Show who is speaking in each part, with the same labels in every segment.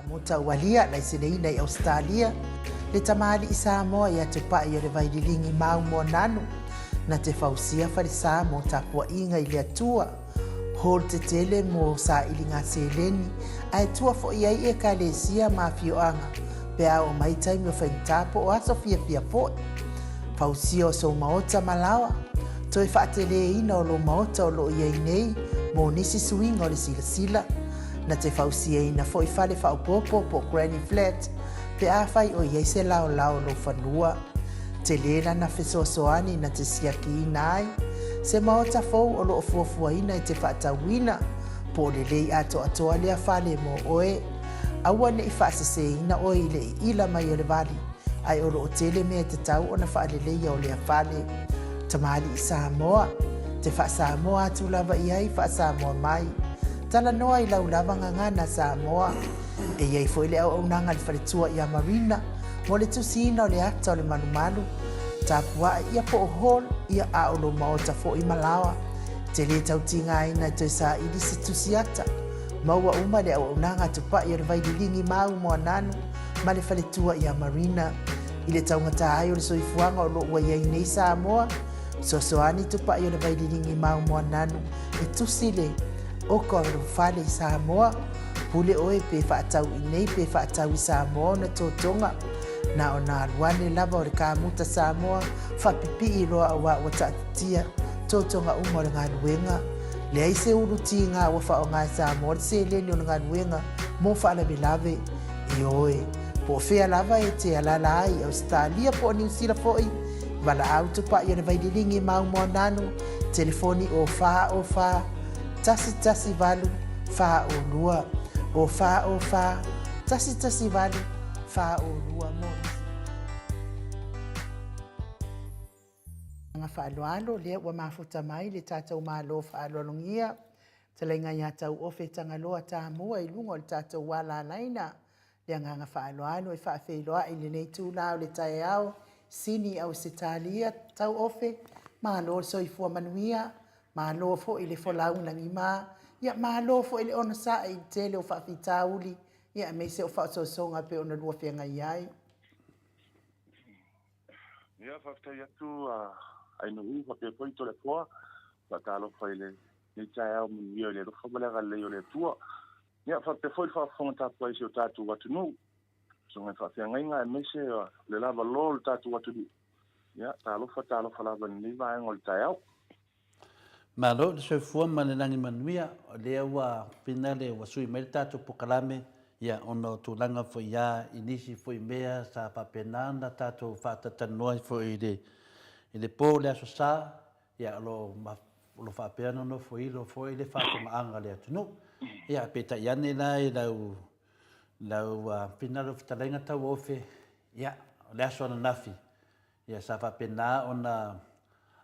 Speaker 1: Mo Taualia, laiseneina i Ausetalia, le tamalii Samoa ia Tupai o le Vaililigi Mau Moananu, na te fausia falesa mo tapuaiga i le Atua, hall tetele mo sailiga seleni, ae tua foi ai Ekalesia ma afioaga pe a oo mai taimi o faigata po o aso fiafia foi. Fausia o sou maota ma laoa, toe faateleina o lou maota o lo o i ai nei mo nisi suiga o le silasila. Na te fausiaina foi fale faaopoopo po o granny flat pe afai o i ai se laolao o lou fanua. Tele lana fesoasoani na te siakiina ai se maota fou o lo o fuafuaina e te faatauina, po o lelei atoatoa lea fale mo oe. Aua ne i faaseseina oe i le iila mai o le vali, ae o lo o tele mea e tatau ona faaleleia o lea fale. Tamalii Samoa, te faa-Samoa atu lava i ai, faa-Samoa mai. Talanoa i lau lava gagana Samoa. E i ai foi le auaunaga a le faletua ia Marina mo le tusiina o le ata o le malumalu, tapuae ia po o hall ia a o lou maota foi ma laoa. Te lē tau tigaina e toe saili se tusi ata. Maua uma le auaunaga a Tupai o le Vaililigi Mau Moananu ma le faletua ia Marina. I le taugata ai o le soifuaga o lo o ua i ai nei Samoa, fesoasoani Tupai o le Vaililigi Mau Moananu e tusi le oka o lou fale i Samoa. Pule oe pe faatau i nei pe faatau i Samoa ona totoga. Na ona alu ane lava o le kamuta Samoa faapipii loa auā ua taatitia totoga uma o le galuega. Leai se ulu tiga ua faaaoga e Samoa le seleni o le galuega mo faalavelave. Ioe, po o fea lava e te alaala ai i Ausetalia po o Niu Sila foi, valaau tupai o le Vaililigi Mau Moananu, telefoni o 4 o 4 1 1 8 4 o 2, o 4 o 4 1 1 8 4 o 2 mo nisi. Agaga faaaloalo, lea ua mafuta mai le tatou Malo faaaloalogia, talaiga ia Tauofe Tagaloa Tamua i luga o le tatou alalaina. Le agaga faaaloalo e faafeiloai i lenei itula o le taeao, Sini Ausetalia, Tauofe, malo le soifua manuia, malo foi le folau lagima, ia malo foi le onosai i le tele o faafitauli, ia aemaise o faaosoosoga e pei ona lua feagai ai.
Speaker 2: Ia, faafetai atu a Ainuu faapea foi Toleafoa. Faatalofa i lenei taeao manuia i le alofa ma le agalelei o le Atua. Ia, faapea foi le faafofoga tapuai i si o tatou atunuu, susuga i faafeagaiga aemaise le lava loa o le tatou atunuu. Ia, talofa, talofa lava i lenei vaega o le taeao.
Speaker 3: Malo le soifua ma le lagi manuia, o lea ua finale ua sui mai le tatou pokalame, ia ona o tulaga foi ia i nisi foi mea sa faapena ona tatou faatatalanoa ai foi i le i le po o le Aso Sa, ia o lo o lo faapea ona nofoilo foi le faafofogaaga a le atunuu. Ia peitai ane la i lau lau finale o fetalaiga tauofe, ia o le aso ananafi, Ia, sa faapena ona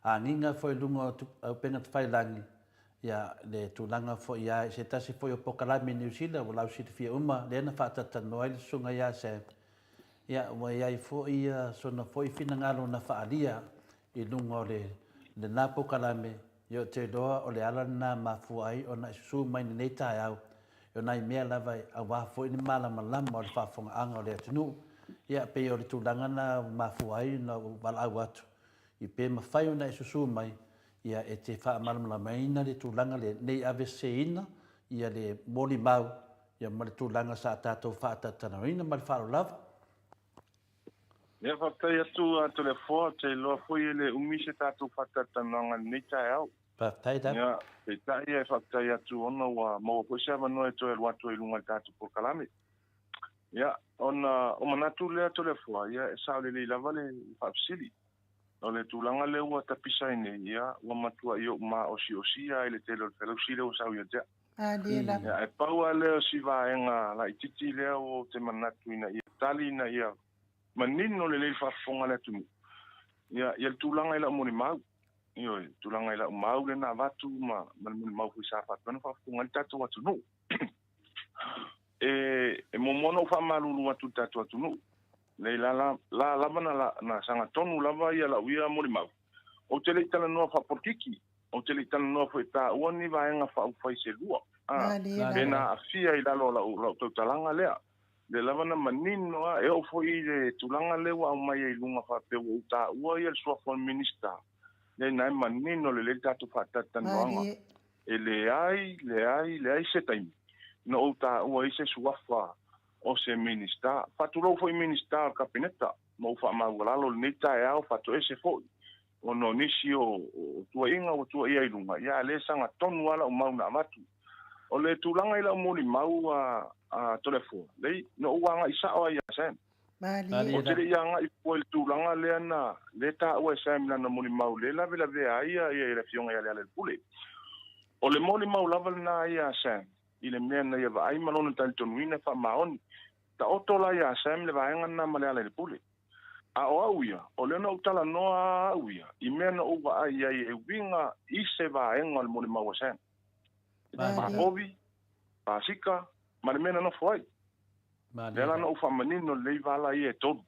Speaker 3: agiga foi i luga o upegatafailagi, ia, le tulaga foi ia i se tasi foi o pokalame i Niu Sila, ua lausilafia uma, lea na faatatalanoa ai le susuga ia Sam, ia, ua i ai foi sona foi finagalo na faaalia i luga o le, lena pokalame, Ia ou te iloa o le ala lena e mafua ai ona e susu mai lenei taeao, o nai mea lava aua foi le malamalama o le faafofogaaga o le atunuu. Ia pei o le tulaga lena ua mafua ai ona ou valaau atu, i pe mafai ona e susu mai, ia e te faamalamalamaina le tulaga lea, ne i aveseseina ia le molimau ia ma le tulaga sa tatou faatalatalanoaina ma le faaaloalo lava.
Speaker 2: Ia, faafetai atu a Toleafoa, ou te iloa foi e le umi se tatou faatalatalanoaga i lenei taeao.
Speaker 3: Faafetai lava.
Speaker 2: Ia, peitai e faafetai atu ona ua maua foi se avanoa e toe alu atu ai i luga i le tatou polokalame. Ia, ona o manatu lea Toleafoa, ia e sao lelei lava le faafesili. O le tulaga lea ua tapisa ai nei, ia, ua matuai ou maosiosia ai le tele o le felausi lea ua sau ia te au.
Speaker 1: Malie lava.
Speaker 2: Ia, ae pau lava lea o si vaega laitiiti lea ou te manatu ina ia tali ina ia manino lelei le faafofoga a le atunuu, ia, ia le tulaga i lau molimau. Ioe, le tulaga i lau mau lea na avatu ma, ma le molimau foi sa faapea ona faafofoga ai le tatou atunuu. E, e muamua ona ou faamalulu atu i le tatou atunuu, nei la, la, la lava na, la, na sagatonu lava ia lau ia molimau. Ou te le i talanoa faapolokiki, Ou te le i talanoa foi e taua ni Vaega Faaupufai se lua, a, pe na aafia i lalo o lau, lau tautalaga lea. Lea lava na manino lava, e oo foi i le tulaga lea ua aumai ai i luga faapea ua ou taua ia le suafa o le Minisita, lea ina e manino lelei le tatou faatalatalanoaga. E leai, leai, leai se taimi na ou taua ai se suafa o se Minisita. Faatulou foi i Minisita o le Kapeneta ma ou faamaualalo i lenei taeao faatoese foi ona o nisi o tuuaiga ua tuuaia i luga, ia a o lea e sagatonu lava lau mau na avatu. O le tulaga i lau molimau a Toleafoa, leai, na ou agai sao lava ia Sam.
Speaker 1: Malie.
Speaker 2: Ou te le i agai fua i le tulaga lea na lea taua e Sam i lana molimau lea e lavelavea ai ia le Afioga ia Lealailepule. O le molimau lava lena ia Sam i le mea na ia vaai ma lona talitonuina e faamaoni. Taoto la ia Sam le vaega lena ma Lealailepule. A o au ia, o lea na ou talanoa a au ia i mea na ou vaai ai e uiga i se vaega o le molimau a Sam. Pakovi, Pasika, ma le mea na nofo ai. Lea la na ou faamanino lelei vala ia e tolu.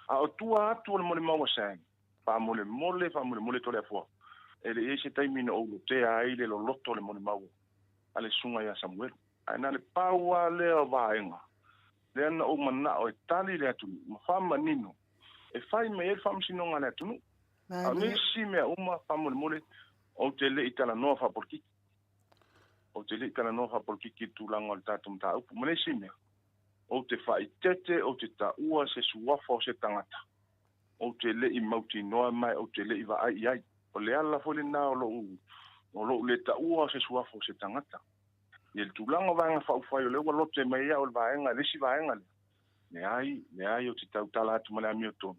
Speaker 2: A o tua atu o le molimau a Sam, faamolemole, faamolemole Toleafoa, e le i ai se taimi na ou lotea ai le loloto o le molimau a le susuga ia Samuelu. Ae na o le pau lava lea o vaega lea na ou manao e tali le atunuu ma faamanino e fai mai ai le faamasinoga a le atunuu. A o nisi mea uma, faamolemole, ou te le i talanoa faapolokiki. Ou te le i talanoa faapolokiki i le tulaga o le tatou mataupu. Ma le isi mea, ou te faaeteete, ou te taua se suafa o se tagata, ou te le i mautinoa ma ou te le i vaai i ai. O le ala foi lena o lou, o lou le taua o se suafa o se tagata. I le tulaga o Vaega Faaupufai, o lea ua lote mai ai au e le vaega, le isi vaega lea, Leai, leai, ou te tautala atu ma le amiotonu.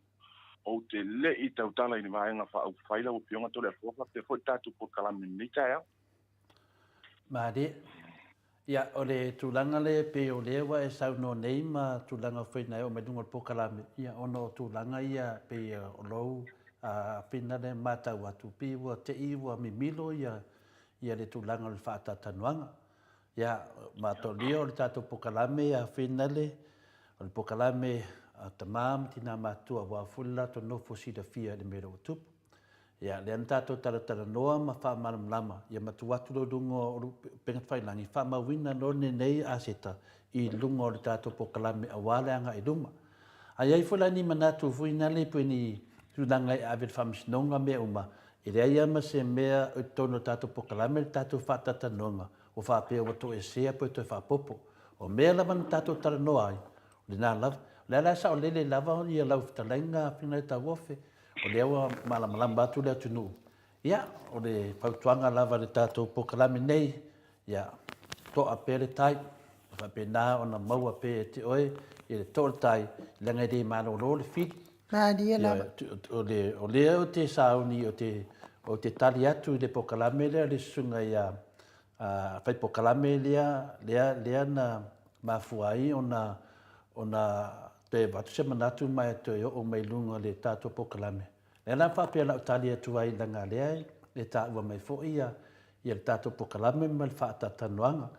Speaker 2: Ou te le i tautala i ni Vaega Faaupufai, lau Afioga Toleafoa, faapea foi le tatou polokalame i lenei taeao.
Speaker 3: Malie. Ia, o le tulaga lea e pei o lea ua e saunoa nei ma tulaga foi na e oo mai luga o le polokalame, ia, ona o tulaga ia pei o lou finale matau atu, pei ua te i ua mimilo ia ia le tulaga o le faatatanuaga. Ia, matolia o le tatou polokalame ia finale, o le polokalame a tama ma tina matutua aua foi le latou nofo silafia i le mea lea ua tupu. Ia, lea na tatou talatalanoa ma faamalamalama, ia ma tuu atu loa i luga o upegatafailagi, faamauina loa lenei aseta i luga o le tatou polokalame aua le agai i luma. A i ai foi la ni manatu foi nale pe ni tulaga e ave i le faamasinoga mea uma, e leai lava ma se mea i totonu o le tatou polokalame le tatou faatatalanoaga ua faapea ua toesea pe toe faaopoopo. O mea lava na tatou talanoa ai, o lena lava. O lea la e saolele lava ia lau fetalaiga Finai Tauofe, o lea ua malamalama atu le atunuu. Ia, o le fautuaga lava i le tatou polokalame nei, ia, toa pea le tai, e faapena ona maua pea e te oe ia le toa o le tai, leaga e le malolo le fili.
Speaker 1: Malie lava.
Speaker 3: Ia, o lea ou te sauni, ou te tali atu i le polokalame lea a le susuga ia fai polokalame lea, lea, lea na mafua ai ona, ona toe avatu se manatu ma e toe oo mai i luga o le tatou polokalame. Lea la faapea la ou tali atu ai leaga lea e taua mai foi ia ia le tatou polokalame ma le faatalatalanoaga.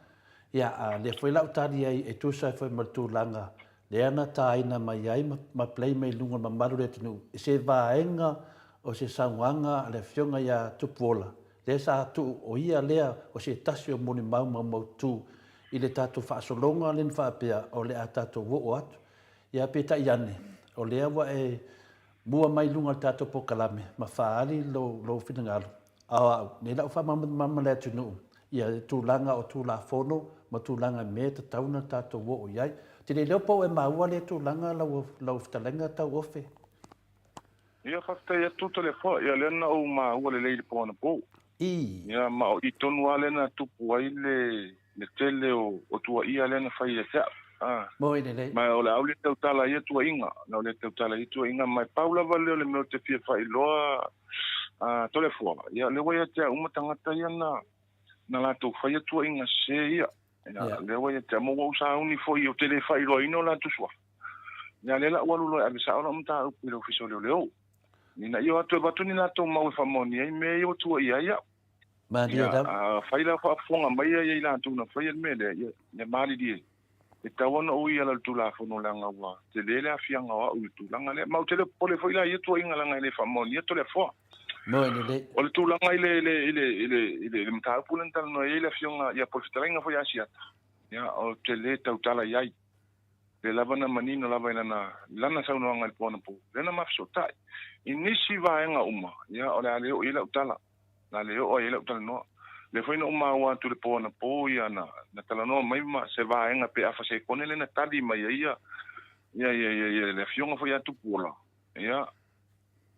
Speaker 3: Ia a lea foi la ou tali ai e tusa ai foi ma le tulaga lea na taina mai ai ma play mai luga o le mamalu o le atunuu i se vaega o se saunoaga a le Afioga ia Tupuola lea sa tuu o ia lea o se tasi o molimau maumautu i le tatou faasologa lea na faapea o le a tatou oo atu. Ia peitai ane o lea ua e Mua mai luga o le tatou polokalame ma faaali lou, lou finagalo, a o au, nei lau faamalamalama le atunuu ia tulaga o Tulafono ma tulaga mea e tatau ona tatou oo i ai. Ou te le iloa po ua e maua lea tulaga lau, lau fetalaiga Tauofe?
Speaker 2: Ia, faafetai atu Toleafoa. Ia, lea na ou maua lelei i le po anapo.
Speaker 3: I.
Speaker 2: Ia, ma o i tonu lava lea na tupu ai le, le tele o, o tuuaia lea na fai ia te au. Ah.
Speaker 3: Moi lelei.
Speaker 2: Ma o le a ou le tautala i ia tuuaiga. O le a ou le tautala i ia tuuaiga. Ma e pau lava lea o le mea ou te fia faailoa, ah, Toleafoa, ia, lea ua ia te au uma tagata ia na, na latou faia tuuaiga sese ia. Ia, yeah. lea ua ia te au. Ma ua ou sauni foi, ou te le faailoaina o latou suafa. Ia, lea la ua alu loa e ave sao lau mataupu i le Ofisa o Leoleo. Ina ia o atu e avatu ni latou mau e faamaonia ai mea ia ua tuuaia ai au.
Speaker 3: Malie
Speaker 2: lava. Ia, afai la faafofoga mai ia i latou na faia le mea lea, ia, ia malilie. E tatau ona ou i ala i le Tulafono leaga ua tele le aafiaga o au i le tulaga lea. Ma ou te le popole foi la i ia tuuaiga leaga e le faamaonia Toleafoa.
Speaker 3: Moe lelei.
Speaker 2: O le tulaga i le, i le, i le, i le, i le, i le mataupu lea na talanoa ai le Afioga, ia po o le fetalaiga foi a Asiata, ia, ou te le tautala i ai. Lea lava na manino lava i lana, lana saunoaga i le po anapo, lea na ma fesootai. I nisi vaega uma, ia, o le a le oo i ai lau tala, o le a le oo i ai lau talanoa. Lea foi na ou maua atu i le po anapo, ia, na, na talanoa mai ma se vaega pe afa sekone lea na tali mai ai ia, ia, ia, ia, ia le afioga foi ia Tupuola. Ia,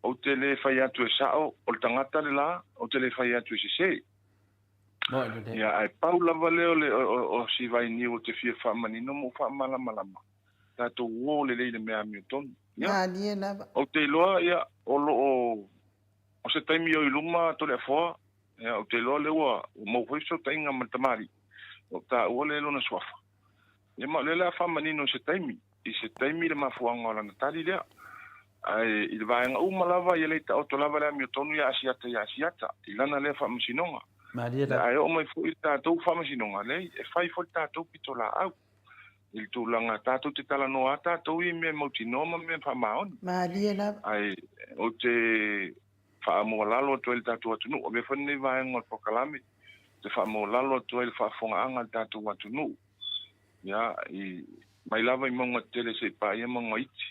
Speaker 2: ou te le fai atu e sao, o le tagata le la, ou te le fai atu e sese. Ia, ae pau lava lea o le o si vainiu ou te fia faamanino ma ou faamalamalama, tatou o lelei i le mea amiotonu. Ia,
Speaker 1: Malie lava.
Speaker 2: ou te iloa, ia, o lo o, o se taimi o i luma Toleafoa, ia, ou te iloa lea ua maua foi fesootaiga ma le tamalii, ua taua lea lona suafa. Ia ma o lea o le a faamanino i se taimi, i se taimi le mafuaaga o lana tali lea. Ae i le vaega uma lava, ia le i taoto lava le amiotonu ia Asiata ia Asiata, i lana lea faamasinoga.
Speaker 3: Malie lava.
Speaker 2: Ae oo mai foi i le tatou faamasinoga, leai, e fai foi le tatou pitolaau i le tulaga tatou te talanoa lava tatou ia i mea mautinoa ma mea faamaoni.
Speaker 1: Malie lava.
Speaker 2: Ae ou te faamaualalo atu ai i le tatou atunuu, avea foi lenei vaega o le polokalame, ou te faamaualalo atu ai i le faafofogaaga a le tatou atunuu, ia, i, mai lava i mauga tetele seia paia mauga iti.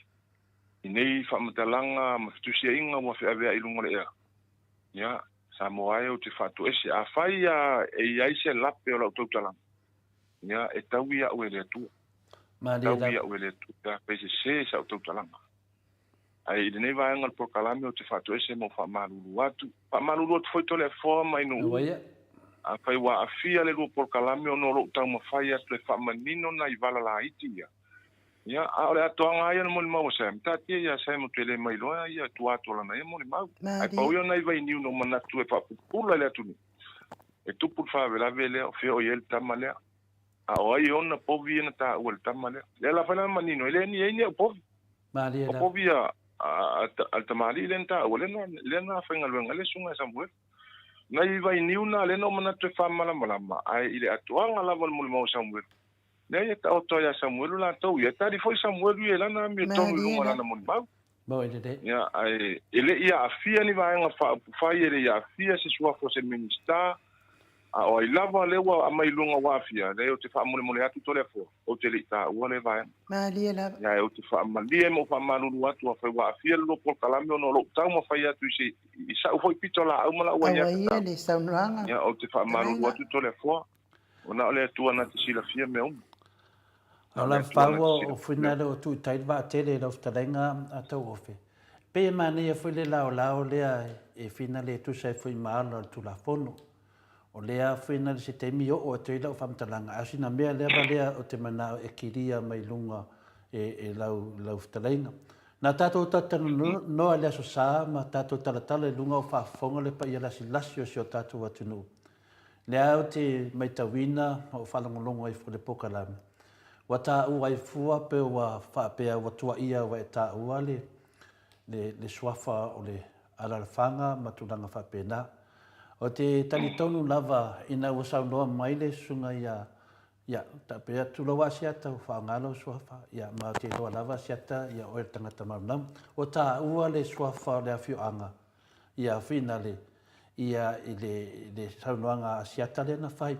Speaker 2: I nei faamatalaga ma fetusiaiga ua feaveai i luga o le ea, ia, Samoa e ou te faatoese, afai a e i ai se lape o lau tautalaga, ia, e taui au e le Atua.
Speaker 3: Malie
Speaker 2: Taui au e le Atua pe afai sese sau tautalaga. Ae i lenei vaega o le polokalame ou te faatoese ma ou faamalulu atu. Faamalulu atu foi Toleafoa ma Ainuu, afai ua aafia le lua polokalame ona o lou taumafai atu e faamanino nai vala laiti ia. Ia, a o le atoaga lava ia o le molimau a Sam, taatia ia Sam ou te le mailoa ia tua atu o lana ia molimau. Ae pau ia o nai vainiu na ou manatu e faapupula i le atunuu, e tupu le faalavelave lea o fea o i ai le tama lea. A o ai ona povi ia na taua e le tama lea. Lea la fai lana manino, e le ni ai ni au povi.
Speaker 3: Malie
Speaker 2: O
Speaker 3: lava.
Speaker 2: povi a, a, a, a le tamalii lea na taua, lea na, lea na faigaluega ai le susuga ia Samuelu. Nai vainiu na lea na ou manatu e faamalamalama, ae i le atoaga lava o le molimau a Samuelu, lea e taoto ai ia Samuelu latou ia. E tali foi Samuelu ia i lana amiotonu i
Speaker 1: Malie
Speaker 2: luga o
Speaker 1: lava.
Speaker 2: lana molimau.
Speaker 3: Mau e lelei.
Speaker 2: Ia, ae e le i aafia ni vaega faaupufai, e le i aafia se suafa o se Minisita, a o ai lava lea ua aumai i luga ua aafia, leai ou te faamolemole atu Toleafoa, ou te le i taua lea vaega.
Speaker 1: Malie lava.
Speaker 2: Ia, ae ou te faamalie ma ou faamalulu atu, afai ua aafia le lua polokalame ona o lou taumafai atu i se, i sa'u foi pitolaau ma la'u
Speaker 1: Aua ia
Speaker 2: aiatatau.
Speaker 1: le saunoaga.
Speaker 2: Ia, ou te faamalulu
Speaker 1: Fetalaiga.
Speaker 2: atu Toleafoa, ona o le Atua na te silafia mea uma.
Speaker 3: O
Speaker 2: Na o le
Speaker 3: lau
Speaker 2: Atua na te
Speaker 3: faua o
Speaker 2: silafia mea
Speaker 3: fuina
Speaker 2: uma.
Speaker 3: o tuu i tai le vaatele i lau fetalaiga a Tauofe. E pei e manaia foi le laolao lea e fina le tusa ai foi ma ala o le Tulafono. O lea fuina le se taimi e oo atu ai lau faamatalaga, a o sina mea lava lea ou te manao e kilia mai luga e lau fetalaiga. Na tatou talatalanoa i le Aso Sa ma tatou talatala i luga o faafofoga le paia lasilasi o si o tatou atunuu. Lea ou te maitauina ma ou faalogologo ai foi i le polokalame, ua taua ai fua pe ua faapea ua tuaia ua e taua le, le, le suafa o le alalafaga ma tulaga faapena. Ou te talitonu lava ina ua saunoa mai le susuga ia, ia, tape atu lau Asiata ua faaaoga lau suafa, ia, ma ou te iloa lava Asiata, ia oe le tagata malamalama. Ua taua le suafa o le afioaga ia finale ia i le, le saunoaga a Asiata lea na fai.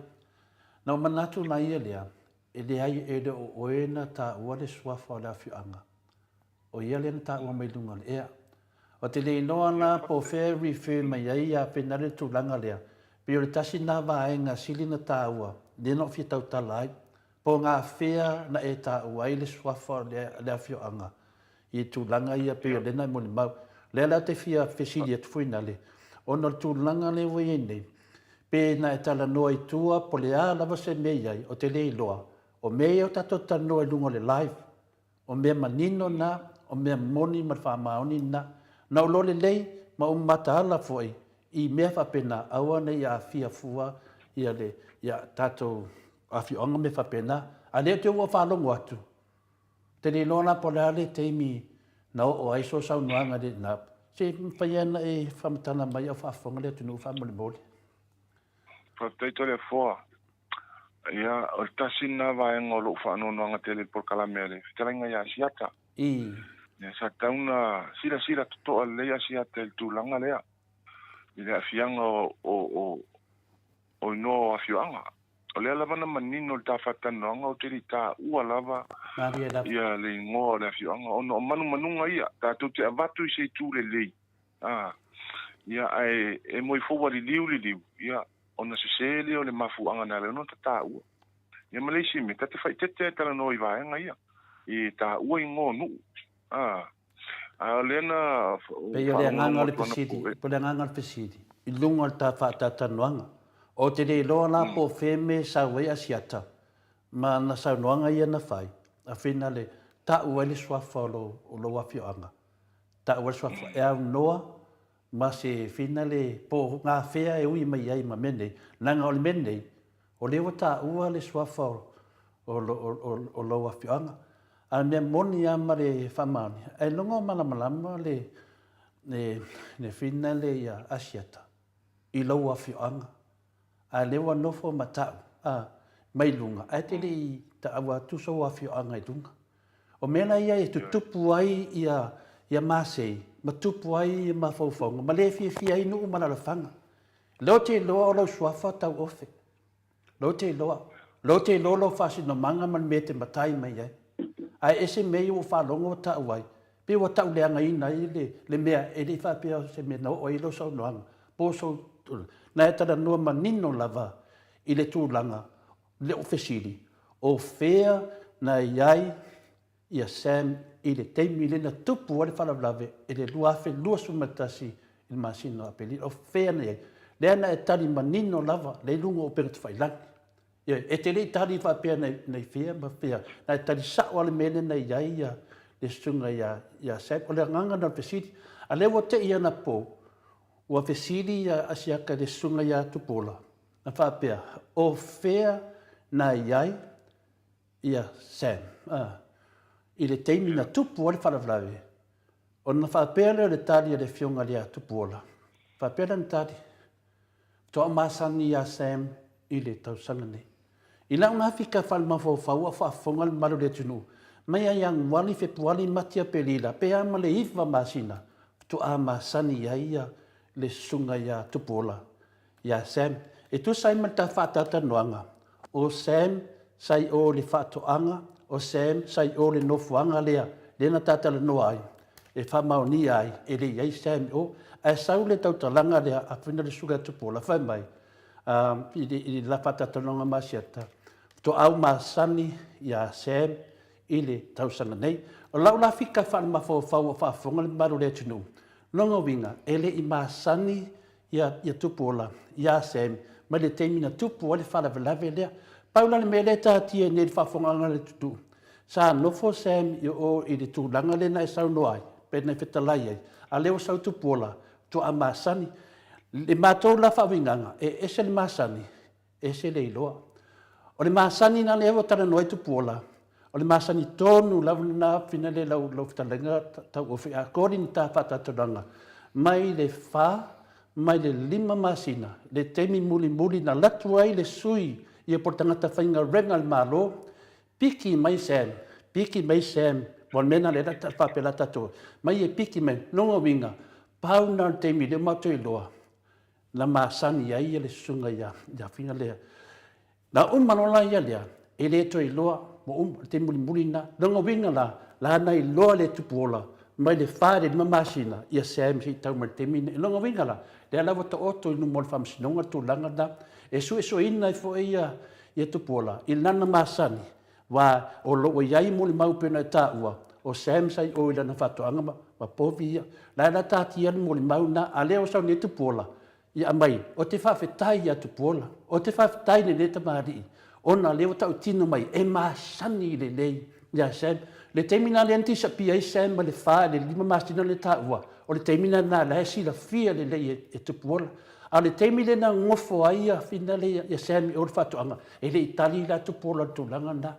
Speaker 3: Na ou manatu na ia lea, e leai e le o oe na taua le suafa o le afioaga. O ia lea na taua mai luga o le ea. O te le iloa la po o fea e refer mai ai ia finale le tulaga lea, pei o le tasi na vaega sili na taua, lea na ou fia tautala ai. Po o gafea na e taua ai le suafa o le afioaga i tulaga ia pei o lea na e molimau. O lea la ou te fia fesili atu foi nale, ona o le tulaga lea ua i ai nei, pe na e talanoa i tua po o le a lava se mea i ai, ou te le iloa, o mea ia o tatou talanoa i luga o le live, O mea manino na, o mea moni ma le faamaoni na. Na ou loa lelei ma ou mataala foi i mea faapena, aua ne i aafia fua ia le ia tatou afioaga ma mea faapena. A lea ou te ua faalogo atu, ou te le iloa la po o le a le taimi na oo ai sou saunoaga i lena. Se mafai lava ona e faamatala mai a o faafofoga le atunuu faamolemole.
Speaker 2: Faafetai Toleafoa. Ia, o le tasi lena vaega o lou faanoanoaga tele i le polokalame a le Fetalaiga ia Asiata. Ia, sa tatau ona silasila totoa lelei Asiata i le tulaga lea, i le aafiaga o, o, o, o inoa o afioaga. O lea lava na manino i le ta faatalanoaga ou te le i taua lava ia le igoa o le afioaga ona o manumanuga ia tatou te avatu i se itu lelei a ia ae e moe fou a liliu liliu ia ona sese lea o le mafuaaga na ala ai ona ta taua. Ia ma le isi mea ta te faaeteete e talanoa i vaega ia i taua igoa o nuu a a o lea na
Speaker 3: Pei o le agaga o le fesili, po o le agaga o le fesili, i luga o le ta faatatalanoaga. Ou te le iloa la po o fea mea e sau ai Asiata ma ana saunoaga ia na fai, a finale, tau ai le suafa o lou afioaga, tau ai le suafa e aunoa ma se finale po o gafea e ui mai ai ma mea nei, leaga o le mea lenei, o lea ua taua le suafa o lou afioaga. A o le mea moni lava ma le faamaoni, ailoga o malamalama le finale ia Asiata i lou afioaga, a lea ua nofo ma tau a, mai luga, ae te le i taua atu sou afioaga i luga. O mea la ia e tutupu ai ia, ia masei, ma tupu ai ia mafaufauga, ma le fiafia ai nuu ma alaalafaga. Lea ou te iloa o lau suafa tauofe. Lea ou te iloa. Lea ou te iloa lou faasinomaga ma le mea e te matai mai ai. Ae ese mea ia ua ou faalogo ua tau ai, pei ua tauleagaina ai le, le mea e le i faapea o se mea na oo ai lau saunoaga, po o sou, na e talanoa manino lava i le tulaga le o fesili, o fea na i ai ia Sam i le taimi lea na tupu ai le faalavelave i le 2021 i le masina o Aperila, o fea na i ai? Lea na e tali manino lava, lea i luga o upega tafailagi. Ioe, e te le i tali faapea na i fea ma fea, na e tali sao lava le mea lea na i ai ia le susuga ia Sam. O le agaga lena o le fesili. A lea ua te i anapo, ua fesili ia Asiata i le susuga ia Tupuola, na faapea, o fea na i ai ia Sam i le taimi na tupu ai le faalavelave? Ona faapea lea o le tali a le Afioga ia Tupuola, faapea lana tali, Faatoa ou masani ia Sam i le tausaga nei. I lau gafika faalemafaufau a o faafofoga le mamalu o le atunuu, mai ia Ianuari, Fepuari, Mati, Aperila, pe a ma le iva masina, faatoa masani ai ia le susuga ia Tupuola Ia Sam, e tusa ai ma le ta faatautanoaga, o Sam sa i o i le faatoaga, o Sam sa i o i le nofoaga lea, lea na ta talanoa ai, e faamaonia ai, e le i ai Sam i o. Ae sau le tautalaga lea a Fina le Suka Tupuola, fai mai, i le la faatautanoaga ma Asiata, toau masani ia Sam i le tausaga nei. O lau la fika faalemafaufau a faafofoga le mamalu o le atunuu, lona uiga, e le i masani ia, ia Tupuola, iā Sam, mai le taimi na tupu ai le faalavelave lea. Pau la le mea lea e taatia nei i le faafofogaaga a le atunuu, sa nofo Sam i o i le tulaga lea na e saunoa ai, pe na e fetalai ai, a lea ua sau Tupuola, faatoa masani. I le matou la faauigaga, e ese le masani, ese le iloa. O le masani lena lea ua talanoa ai Tupuola, o le masani tonu lava lena finale lau, lau fetalaiga tauofe according ta faatautalaga mai le fa mai le lima masina le taimi mulimuli na latu ai le sui ia po le tagata faigaluega a le Malo piki mai Sam piki mai Sam mo le mea lena lea la faapea la tatou mai e piki mai lona uiga pau lena o le taimi lea matou iloa na masani ai le susuga ia ia Figalea. Na uma loa la ia lea, e le toe iloa, ua uma, le taimi mulimuli lena. Lona uiga la, la na iloa le Tupuola mai le fa i le lima masina ia Sam se i tau mai le taimi lenei. Lona uiga la, lea la ua taoto i luma o le Faamasinoga le tulaga lena, e suesueina ai foi ia ia Tupuola i lana masani, aua o lo o i ai molimau pei ona e taua, o Sam sa i o i lana faatoaga ma, ma povi ia. La la taatia le molimau lena, a lea ua sau nei Tupuola, ia aumai, ou te faafetai ia Tupuola, ou te faafetai i lenei tamalii, ona lea ua tautino mai e masani lelei ia Sam. Le taimi lena lea na tisapia ai Sam ma le fa i le lima masina lea taua, o le taimi lena la e silafia lelei e, e Tupuola. A o le taimi lea na nofo ai ia fina lea ia Sam i o le faatoaga, e le i tali la Tupuola i le tulaga lena.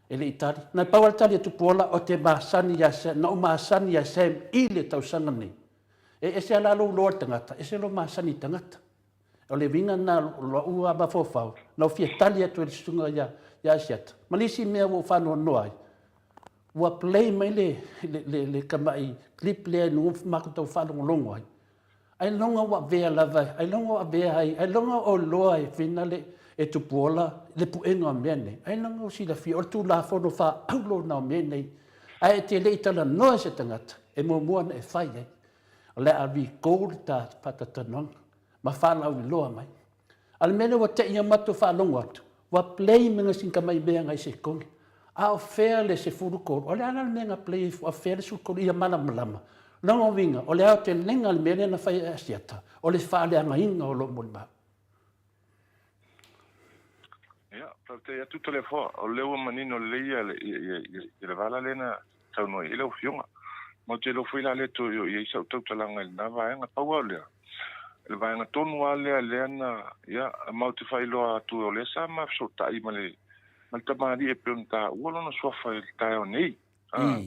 Speaker 3: E le i tali. Na pau lava le tali a Tupuola, ou te masani ia Sam, na ou masani ia Sam i le tausaga lenei. E ese lava la lou iloa i le tagata, ese lou masani i le tagata. O le uiga lena o lou lava mafaufau, na ou fia tali atu ai i le susuga ia, ia Asiata. Ma le isi mea ua ou faanoanoa ai, ua play mai le, le, le, le tamai clip lea i luga matou tau faalogologo ai, Ailoga ua avea lava, ailoga ua avea ai, ailoga o iloa e Fina le, E Tupuola le puega o mea nei, ai leaga ua silafia o le Tulafono faaauro lena o mea nei, ae e te le i talanoa i se tagata e muamua ona e fai ai, o le a recall le ta faatatalanoaga ma faalauiloa mai. A o le mea lea ua te i a matou faalogo atu, ua play mai sina tamai mea nai sekone. A o fea le 13? O le a la le mea na play ai fua? A o fea le 13? Ia malamalama. Lona uiga, o le aotelega o le mea lea na fai e Asiata, o le faaleagaina o lou molimau.
Speaker 2: Ia, faafetai atu Toleafoa, o lea ua manino lelei ia le vala lea na saunoa i ai lau Afioga. Ma ou te iloa foi la lea toe oo i ai sau tautalaga i lena vaega. Pau lava o lea, o le vaega tonu lava lea lea na, ia, ma ou te faailoa atu o lea sa ma fesootai ma le, ma le tamalii e pei ona taua lona suafa i le taeao nei. A,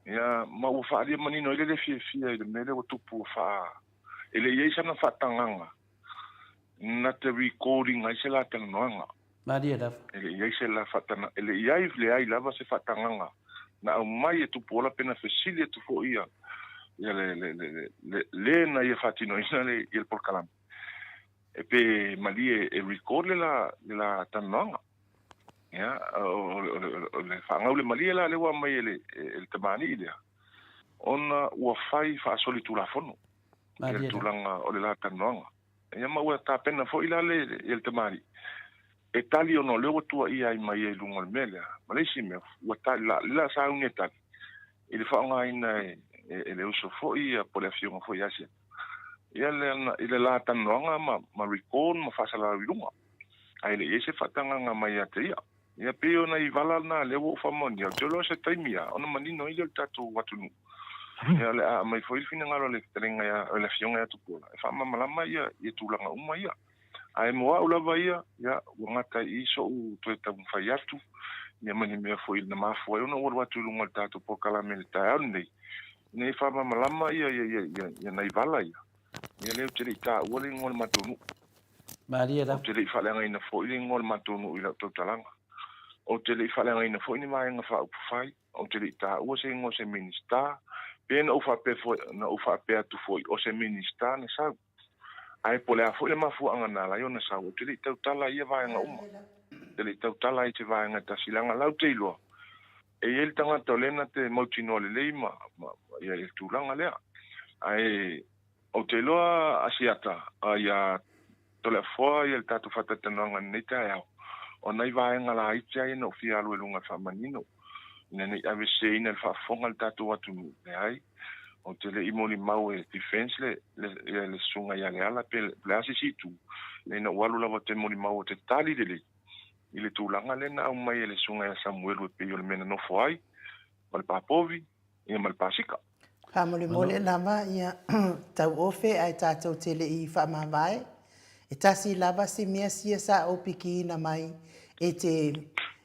Speaker 2: ia, ma ua faaalia manino ai le le fiafia i le mea lea ua tupu ua faa, e le i i ai sana faatagaga na te recording ai se la talanoaga.
Speaker 3: Malie lava.
Speaker 2: E le i ai se la faatana, e le i ai, leai lava se faatagaga na aumai e Tupuola pe na fesili atu foi ia, ia le, le, le, le, le, le na ia faatinoina le, ia le polokalame. E pe malie e record le la, le la talanoaga. Ia, o, o, o, o, o le faagau le malie la lea ua aumai e le, e le tamalii lea, ona ua fai faasolitulafono. Ia le tulaga o le la talanoaga. Ia ma ua tapena foi la le, ia le tamalii e tali ona o lea ua tuuaia ai mai i luga o le mea lea. Ma le isi mea, ua tali, la, le la sauni e tali i le faaaogaina e, e, e le uso foi ia po o le afioga foi ia Asiata. Ia le, i le la talanoaga ma, ma record ma faasalalau i luga. Ae le i i ai se faatagaga mai ia te ia. Ia pei o nai vala na lea ua ou faamaonia, ou te iloa o se taimi lava ona manino ai lea o le tatou atunuu. Ia o le a aumai foi le finagalo o le fetalaiga ia, o le Afioga ia Tupuola e faamalamalama ia, ia tulaga uma ia. Ae mo au lava ia, ia ua gata i i so'u toe taumafai atu, ia ma ni mea foi na mafua ai ona ou alu atu i luga o le tatou polokalame i le taeao lenei, ina ia faamalamalama ia, ia, ia, ia, ia nai vala ia. Ia lea ou te le i taua le igoa o le matou nuu.
Speaker 3: Malie lava.
Speaker 2: Ou te le i faaleagaina foi le igoa o le matou nuu i lau tautalaga. Ou te le i faaleagaina foi ni Vaega Faaupufai. Ou te le i taua se igoa o se Minisita. Pe na ou faapea foi, na ou faapea atu foi, o se Minisita na sau. Ae po o le a foi le mafuaaga na ala ai ona sau, ou te le i tautala i ia vaega uma. Ou te le i tautala i se vaega e tasi, leaga la ou te iloa, e i ai le tagata o lea na te mautinoa lelei ma, ma, ia, i le tulaga lea. Ae Ou te iloa Asiata, ia Toleafoa ia le tatou faataitanoaga i lenei taeao, o nai vaega laiti lava ia na ou fia alu ai i luga e faamanino, ina ne i aveseseina i le faafofoga a le tatou atunuu. Leai, ou te le i molimau e defense le, le, ia le susuga ia Leala pe le a se isi itu, leai na ou alu lava ou te molimau ou te tali lelei i le tulaga lea na aumai e le susuga ia Samuelu e pei o le mea na nofo ai ma le papovi ia ma le pasika.
Speaker 1: Faamolemole lava ia tauofe ae tatou te le i faamavae. E tasi lava si mea sia sa ou pikiina mai e te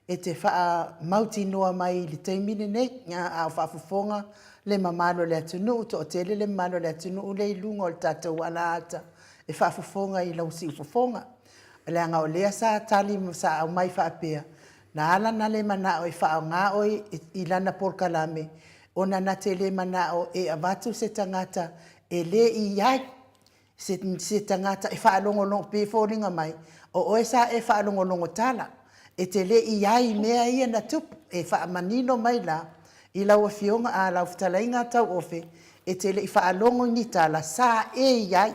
Speaker 1: e te faamautinoa mai i le taimi lenei, a o faafofoga le mamalu o le atunuu, toatele le mamalu o le atunuu lea i luga o le tatou alaata e faafofoga i lau siufofoga. Leaga o lea sa tali ma sa aumai faapea, na ala na le manao e faaaoga oe i lana polokalame ona na te le manao e avatu se tagata e le i ai se, se tagata e faalogologo, pei e foliga mai, o oe sa e faalogologo tala, e te le i ai i mea ia na tupu, e faamanino mai la i lau afioga a lau fetalaiga Tauofe, e te le i faalogo i ni tala sa e i ai.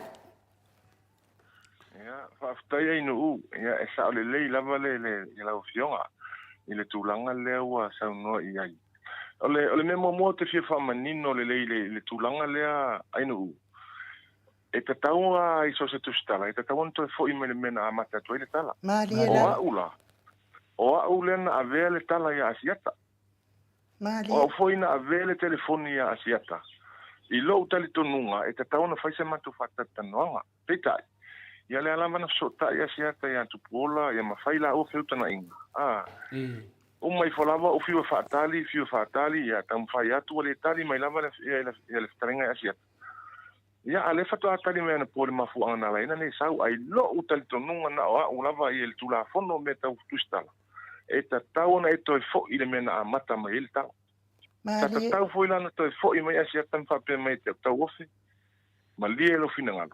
Speaker 2: Ia, faafetai Ainuu. Ia, e sao lelei lava le, le, i lau Afioga i le tulaga lea ua saunoa i ai. O le, o le mea muamua ou te fia faamanino lelei i le, i le tulaga lea Ainuu, e tatau lava i so o se tusitala, e tatau ona toe foi mai le mea na amata atu ai le tala.
Speaker 1: Malie
Speaker 2: O
Speaker 1: lava.
Speaker 2: au la, o au lea na avea le tala ia Asiata.
Speaker 1: Malie.
Speaker 2: O au foi na avea le telefoni ia Asiata. I lou talitonuga, e tatau ona fai se matou faatalatalanoaga. Peitai, ia lea lava na fesootai Asiata ia Tupuola, ia ma fai laua feutagaiga. A, uma ifo lava ou fiu e faatali, fiu e faatali, ia taumafai atu ua le tali mai lava le, ia, ia le fetalaiga ia Asiata. Ia, a lea faatoa tali mai anapo i le mafuaaga na ala ai ona le sau. A i lou talitonuga na o au lava ia i le Tulafono o mea tau tusitala, e tatau ona e toe foi i le mea na amata mai ai le tala. Sa tatau foi la ona toe foi mai Asiata ma faapea mai e te au tauofe, Malie lou finagalo,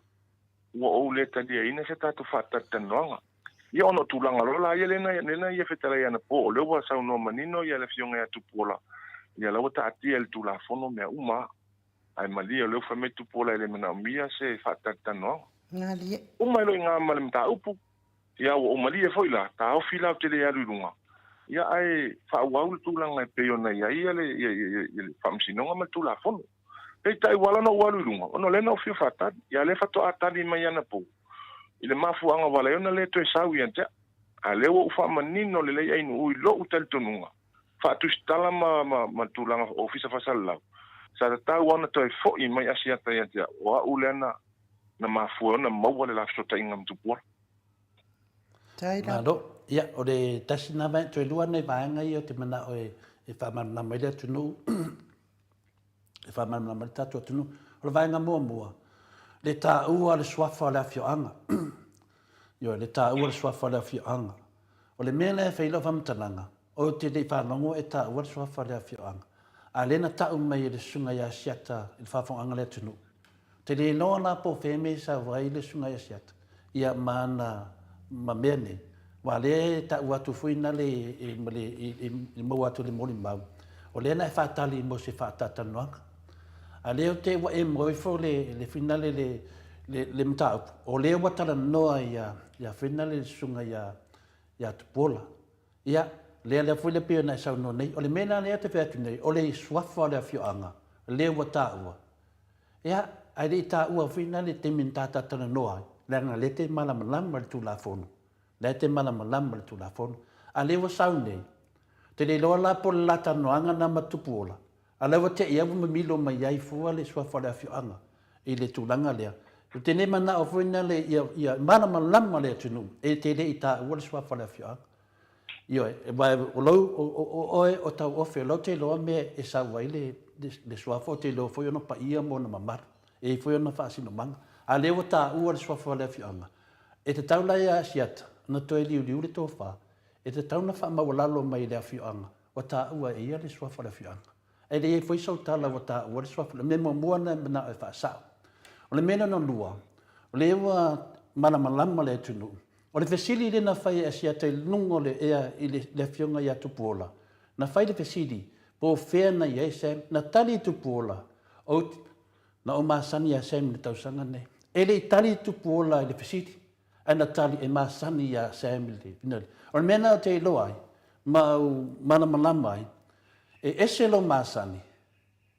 Speaker 2: ua ou le taliaina se tatou faatalitanoaga. Ia ona o tulaga loa la ia lea na, lea na ia fetalai anapo, o lea ua saunoa manino ia le Afioga ia Tupuola, ia la ua taatia i le Tulafono mea uma. Ae malie o lea ua fai mai Tupuola e le manaomia se faatalitanoaga.
Speaker 1: Malie.
Speaker 2: Uma ai loa i ina ma le mataupu. Ia ua ou malie foi la, taofi la ou te le alu i luga, ia ae faaauau le tulaga e pei ona i ai ia le, ia, ia, ia le Faamasinoga ma le Tulafono. Peitai ua ala ona ou alu i luga, ona o lea na ou fia faatali. Ia lea faatoa tali mai anapo i le mafuaaga ua ala ai ona le toe sau ia te au. A lea ua ou faamanino lelei Ainuu i lou talitonuga, faatusitala ma, ma, ma le tulaga Ofisa Faasalalau, sa tatau lava ona toe foi mai Asiata ia te au, o au lea na, na mafua ai ona maua le la fesootaiga ma Tupuola.
Speaker 3: Malo. Ia, o le tasi na vaega, toe lua nai vaega ia ou te manao e, e faamalamalama ai le atunuu. E faamalamalama ai le tatou atunuu. O le vaega muamua, le taua o le suafa o le afioaga. Ioe, le taua o le suafa o le afioaga. O le mea lea e fai ai lau faamatalaga, ou te le i faalogo e taua le suafa o le afioaga. A o lea na tau mai e le susuga ia Asiata i le faafofogaaga a le atunuu. Ou te le iloa la po o fea mea i sau ai le susuga ia Asiata, ia ma ana, ma mea nei. Aua o lea e tau atu foi na le, ma le, i maua atu i le molimau, o lea na e faatali mo se faatalatalanoaga. A o lea ou te, ua e moe ifo le, le finale le, le, le mataupu, o lea ua talanoa ia, ia finale le susuga ia, ia Tupuola. Ia, lea, lea foi le pei ona e saunoa nei. O le mea la lea ou te fai atu nei, o le suafa o le afioaga, lea ua taua, Ia, ae le i taua foi na le taimi na ta talanoa ai, leaga lea te malamalama le Tulafono, lea te malamalama le Tulafono. A lea ua sau nei, ou te le iloa la po o le la talanoaga na ma Tupuola, a lea ua te i ua mamilo mai ai fua le suafa o le afioaga i le tulaga lea. Ou te le manao foi na le ia, ia malamalama le atunuu e te le i taua le suafa o le afioaga. Ioe, aua o lou, o oe o Tauofe, o lau te iloa mea e sau ai le, le suafa, ou te iloa foi ona paia ma ona mamalu, e i ai foi ona faasinomaga. A o lea ua taua le suafa o le afioaga, e tatau la ia Asiata ona toe liuliu le tofa, e tatau ona faamaualalo mai i le afioaga ua taua e ia le suafa o le afioaga. E leai foi sau tala ua taua le suafa. O le mea muamua lena e manao e faasao. O le mea lona lua, o lea ua malamalama le atunuu, O le fesili lea na fai e Asiata i luga o le ea i le Afioga ia Tupuola, na fai le fesili, po o fea na i ai Sam? Na tali Tupuola, Ou te, na ou masani ia Sam i le tausaga lenei. E le i tali Tupuola i le fesili, ae na tali e masani ia Sam i le, o le mea lena ou te iloa ai, ma ou malamalama ai, e ese lou masani,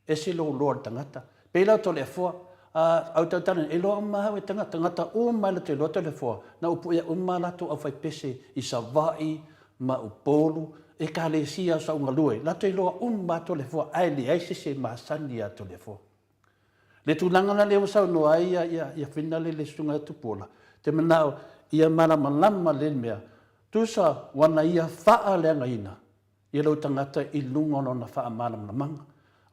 Speaker 3: Ese lou loa le tagata. Pei la o Toleafoa, a, au tautala nei, e loa uma au e tagata, tagata uma e te loa Toleafoa, na upuia uma latou aufaipese i Savaii ma Upolu, Ekalesia o Saugalue, latou e loa uma Toleafoa, ae leai se isi e masani ia Toleafoa. Le tulaga la lea ua saunoa ai ia, ia, ia Fina le, le susuga ia Tupuola, te manao ia malamalama le mea, tusa ua na ia faaleagaina ia lou tagata i luga o lona faamalamalamaga.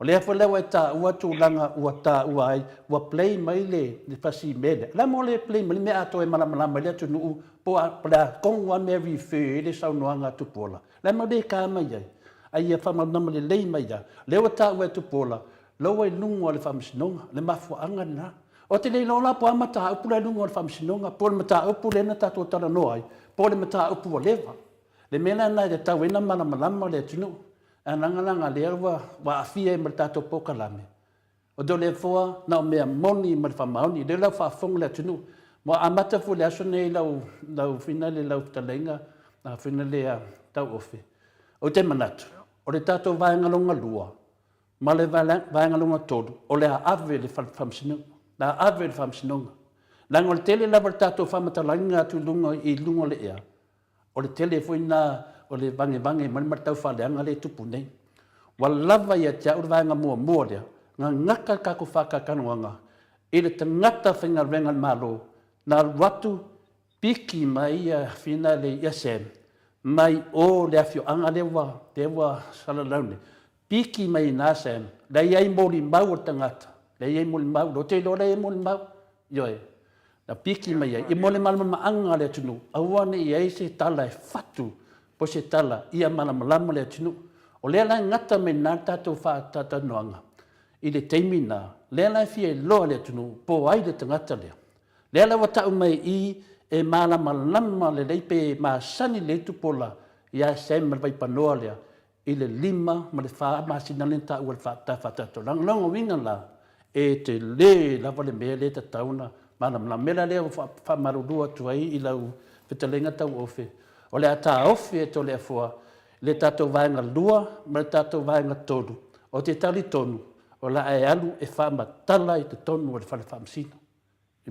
Speaker 3: O lea foi la ua e taua tulaga ua taua ai, ua play mai le, le fasi mea lea. O le a mo le play mai le mea atoa e malamalama ai le atunuu po o le a tonu lava mea e refer ai le saunoaga a Tupuola. O le a mo le ta mai ai? A ia faamalamalama lelei mai lava. O lea ua taua e Tupuola, lou ai luga o le Faamasinoga, le mafuaaga lena. Ou te le iloa la po o a mataupu la i luga o le Faamasinoga, po o le mataupu lea na tatou talanoa ai, po o le mataupu ua leva. Le mea la lena e tatau ai ona malamalama le atunuu, ae leaga lea ua aafia ai ma le tatou polokalame, o Toleafoa na o mea moni ma le faamaoni, lea la ua faafofoga le atunuu. Ua amata foi i le aso lenei lau, lau finale, lau fetalaiga finale a Tauofe. Ou te manatu, o le tatou vaega lona lua ma le vaega lona tolu, o le a ave i le Faamasinoga, le a ave i le Faamasinoga. Leaga o le tele lava o le tatou faamatalaina atu i luga, i luga o le ea, O le tele foi lena o le vagevage mai ma le taufaaleaga lea e tupu nei. Ua lava ia te au le vaega muamua lea, gagata le tatou faatalatalanoaga i le tagata faigaluega a le Malo na alu atu piki mai ia Fina le ia Sam mai o le afioaga lea ua lea ua salalau nei. Piki mai ina Sam, lea e i ai molimau o le tagata, lea e i ai molimau, ou te iloa lea e i ai molimau. Ioe. Na piki mai ai, i mo le malamalamaaga a le atunuu, aua ne i i ai se tala e fatu po o se tala ia malamalama le atunuu. O lea la e gata mai i ina le tatou faatalatalanoaga i le taimi lena, lea la e fia iloa le atunuu po o ai le tagata lea. Lea la ua tau mai i i e malamalama lelei pe masani lelei Tupuola ia Sam ma le vaipanoa lea i le 5 ma le 4 masina lea na taua i le faatataolaga. O lona uiga la, e tele lava le mea lea e tatau ona malamalama. O le mea la lea ua faamalulu atu ai i lau fetalaiga tauofe, o le a taofi e Toleafoa le tatou vaega 2 ma le tatou vaega 3, ou te talitonu o le a e alu e faamatala i totonu o le fale faamasino.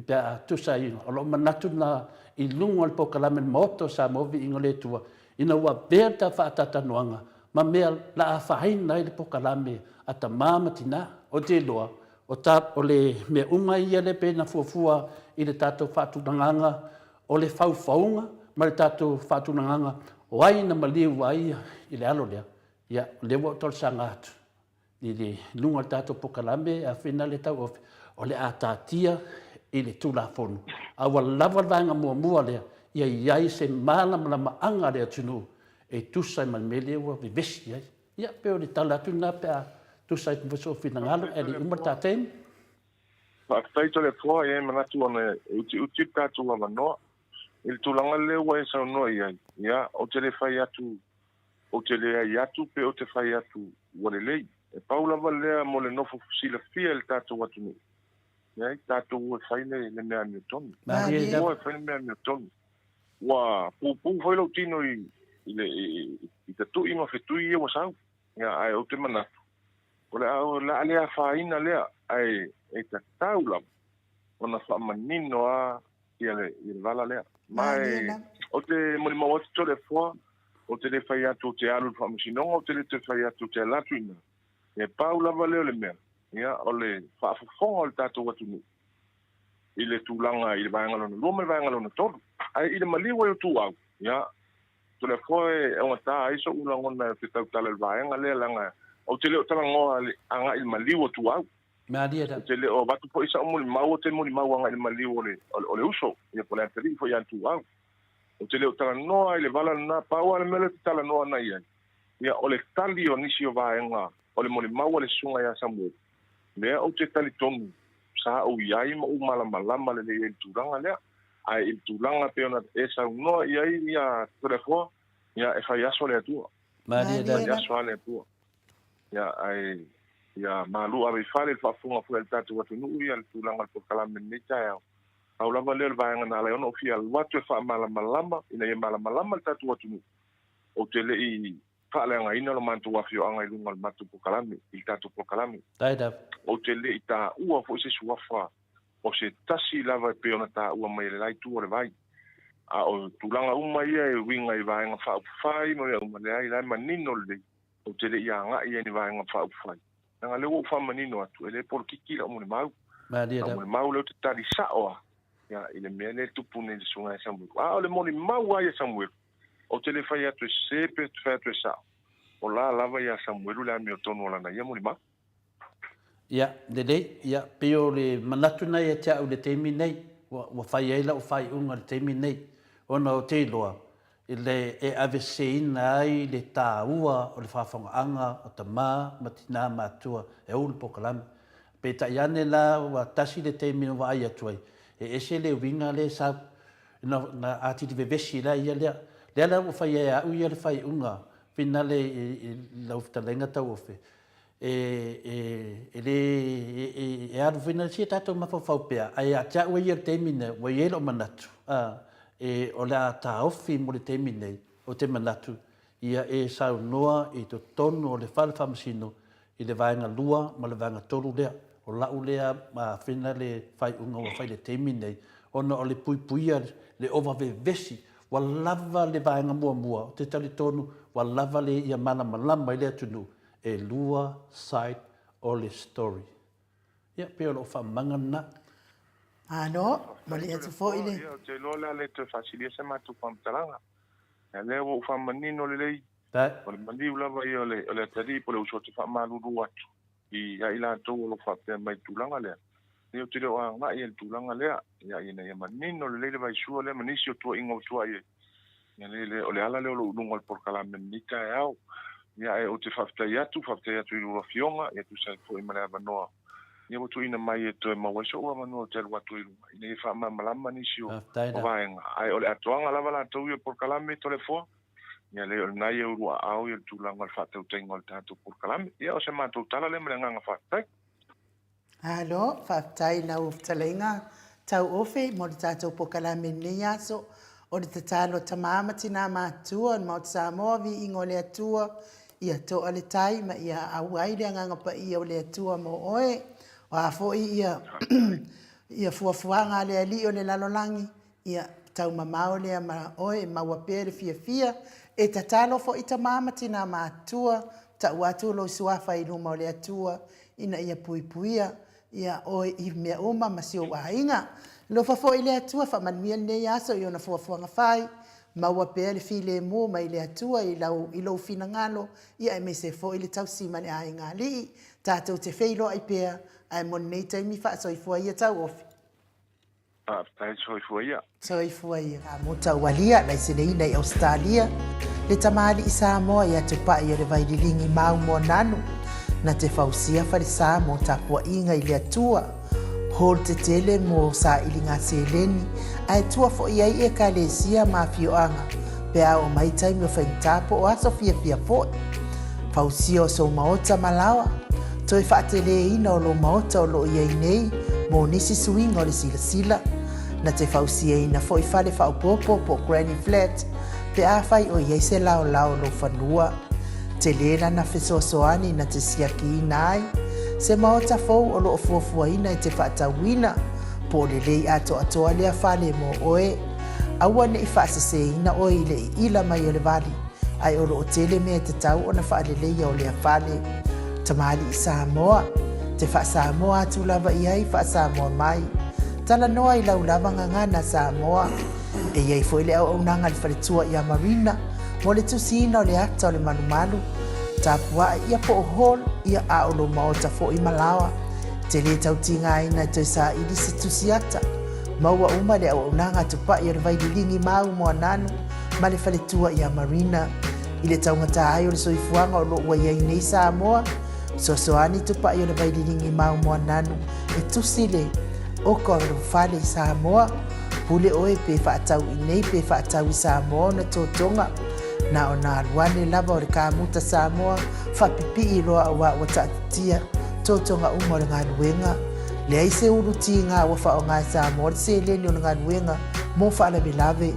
Speaker 3: Pe a tusa ai, o lou manatu lena i luga o le polokalame a le Maota o Samoa Viiga o le Atua, ina ua avea le ta faatatanuaga ma mea la afaina ai le polokalame a tama ma tina. Ou te iloa, o ta, o le mea uma ia lea pei na fuafua i le tatou faatulagaga o le faufauga ma le tatou faatulagaga o ai na maliu ai i le alo lea, ia, o lea ua ou talosaga atu i le luga o le tatou polokalame a fina le tauofi, o le a taatia i le Tulafono, a ua lava le vaega muamua lea, ia i ai se malamalamaaga a le atunuu e tusa ai ma le mea lea ua vevesi ai. Ia, pei o le tala atu lena pe a tusa ai ma sou finagalo, ae le i uma le ta taimi.
Speaker 2: Faafetai Toleafoa, e i ai manatu ona e utiuti le tatou avanoa i le tulaga lea ua e saunoa i ai. Ia, ou te le fai atu ou te leai atu pe ou te fai atu ua lelei. E pau lava lea mo le nofo silafia e le tatou atunuu, leai, tatou o e fai le, le mea amiotonu.
Speaker 3: Malie
Speaker 2: O e fai le mea amiotonu. Ua pupū foi lou tino i, i, le, i, i tatui ma fetui ia ua sau. Ia, ae ou te manatu, o le a, o le a le afaina lea, ae e tatau lava ona faamanino lava ia le, ia le vala lea. Ma e, ou te molimau atu Toleafoa, ou te le fai atu ou te alu i le faamasinoga, ou te le toe fai atu ou te alu atu i ina. E pau lava lea o le mea, ia, o le faafofoga o le tatou atunuu i le tulaga i le vaega lona lua ma le vaega lona tolu. Ae i le maliu ai o Tuau, ia, Toleafoa e augata ai so'u lagona ou te tautala i le vaega lea leaga ou te le o talanoa agai i le maliu o Tuau.
Speaker 3: Malie
Speaker 2: Ou te le o avatu foi sa'u molimau, ou te molimau agai i le maliu o le, o le uso, ia po o le atalii foi ia Tuau. Ou te le o talanoa i le vala lena, pau lava le mea lea ou te talanoa ana i ai, ia o le tali o nisi o vaega o le molimau a le Susuga ia Samueli, lea ou te talitonu sa ou i ai ma ou malamalama lelei ai i le tulaga lea. Ae i le tulaga pei ona e saunoa i ai ia Toleafoa, ia e fai aso le Atua.
Speaker 3: Malie
Speaker 2: E fai aso lava le Atua. Ia ae ia malu ave i fale le faafofoga foi a le tatou atunuu ia le tulaga o le polokalame i lenei taeao. Pau lava lea o le vaega na ala ai ona ou fia alu atu e faamalamalama ina ia malamalama le tatou atunuu, ou te le i faaleagaina lo matou afioaga i luga o le matou polokalame, i le tatou polokalame. Ou te le i taua foi se suafa o se tasi lava e pei ona taua mai e le la itu o le vai. A o tulaga uma ia e uiga i Vaega Faaupufai ma mea uma, leai, la e manino lelei, ou te le i agai i ni Vaega Faaupufai. Leaga o lea ua ou faamanino atu, e le polokiki lau molimau. Lau molimau lea ou te tali sao lava ia, i le mea lea e tupu nei i le susuga ia Samuelu. A o le molimau lava ia Samuelu, ou te le fai atu e sese pe ou te fai atu e sao, o la lava ia Samuelu le amiotonu o lana ia molimau.
Speaker 3: Ia, lelei, ia, pei o le manatu lena ia te au i le taimi nei, ua, ua fai ai lau faaiuga i le taimi nei, ona ou te iloa, i le e aveseseina ai le taua o le faafogaaga o tama ma tina matua e ou le polokalame. Peitai ane la ua tasi le taimi na vaai atu ai, e ese le uiga lea e sau, na, na atili vevesi la ia lea. Lea la ua fai ai e au ia le faaiuga finale i, i lau fetalaiga tauofe, e, e, e le, e, e, e alu foi na sia tatou mafaufau pea, ae ia te au ia i le taimi nei, ua i ai lou manatu, a, e, o le a taofi mo le taimi nei, ou te manatu, ia e saunoa i totonu o le fale faamasino i le vaega 2 ma le vaega 3 lea. O lau lea afena le faaiuga ua fai i le taimi nei, ona o le puipuia le ova vevesi, ua lava le vaega muamua, ou te talitonu ua lava le ia malamalama i le atunuu, e lua side o le story. Ia, pei o lou faamamaga lena.
Speaker 1: Malo, malie atu foi le.
Speaker 2: Ia, ou te iloa o le a le toe faasilia se matou faamatalaga. Ia, lea ua ou faamanino lelei, o le maliu lava ia o le, o le atalii po o le uso ou te faamalulu atu ia i latou o lo o faapea mai i le tulaga lea. Ia, ou te le o agai i le tulaga lea, ia, ina ia manino lelei le vaisua lea ma nisi o tuuaiga ua tuai ai. Ia le, le, o le ala lea o lou luga o le polokalame i lenei taeao. Ia, ae ou te faafetai atu, faafetai atu i lua afioga, ia tusa ai foi ma le avanoa. Ia ua tuuina mai e toe maua ai so'u avanoa ou te alu atu ai i luga ina ia faamalamalama nisi o vaega. Ae o le atoaga lava latou ia o polokalame Toleafoa, ia leai o lena ia uluaao ia le tulaga o le faatautaiga o le tatou polokalame. Ia o se matou tala lea ma le agaga faafetai.
Speaker 1: Malo, faafetai i lau fetalaiga Tauofe mo le tatou polokalame i lenei aso. O le tatalo a tama ma tina matutua o le Maota Samoa, viiga o le Atua, ia toa le tai ma ia auai le Agaga Paia o le Atua mo oe. O a foi ia ia fuafuaga a le Alii o le lalolagi, ia taumamao lea ma oe e maua pea le fiafia. E tatalo foi tama ma tina matutua, tau atu lou suafa i luma o le Atua ina ia puipuia ia oe i mea uma ma si ou aiga. Alofa foi le Atua faamanuia lenei aso i ona fuafuaga fai, maua pea le filemu mai le Atua i lau i lou finagalo, ia aemaise foi le tausi ma le aiga alii. Tatou te feiloai pea, ae mo lenei taimi faasoifua ia tauofi.
Speaker 2: Faafetai soifua ia.
Speaker 1: Soifua ia. Kamuta Ualia, laiseneina i Ausetalia, le tamalii Samoa ia Tupai o le Vaililigi mau Moananu, na te fausia falesa mo tapuaiga i le Atua, hall tetele mo sailiga seleni, ae tua foi ai Ekalesia ma afioaga pe a oo mai taimi o faigata po o aso fiafia foi. Fausia o sou maota ma laoa, toe faateleina o lou maota o lo o i ai nei mo nisi suiga o le silasila, na te fausiaina foi fale faaopoopo po o granny flat pe afai o i ai se laolao o lou fanua. Tele lana fesoasoani na te siakiina ai se maota fou o lo o fuafuaina e te faatauina, po o lelei atoatoa lea fale mo oe. Aua ne i faaseseina oe i le iila mai o le vali, ae o lo o tele mea e tatau ona faaleleia o lea fale. Tamalii Samoa, te faa-Samoa atu lava i ai faa-Samoa mai. Talanoa i lau lava gagana Samoa. E i ai foi le auaunaga a le faletua ia Marina mo le tusiina o le ata o le malumalu, tapua'i ia po o hall ia a o lou maota foi ma laoa. Te lē tau tigaina e toe saili se tusi ata. Maua uma le auaunaga a Tupai o le Vaililigi Mau Moananu ma le faletua ia Marina. I le taugata ai o le soifuaga o lo o ua i ai nei Samoa, fesoasoani Tupai o le Vaililigi Mau Moananu e tusi le oka o lou fale i Samoa. Pule oe pe faatau i nei pe faatau i Samoa ona totoga. Na ona alu ane lava o le kamuta Samoa faapipii loa auā ua taatitia totoga uma o le galuega. Leai se ulu tiga ua faaaoga e Samoa le seleni o le galuega mo faalavelave.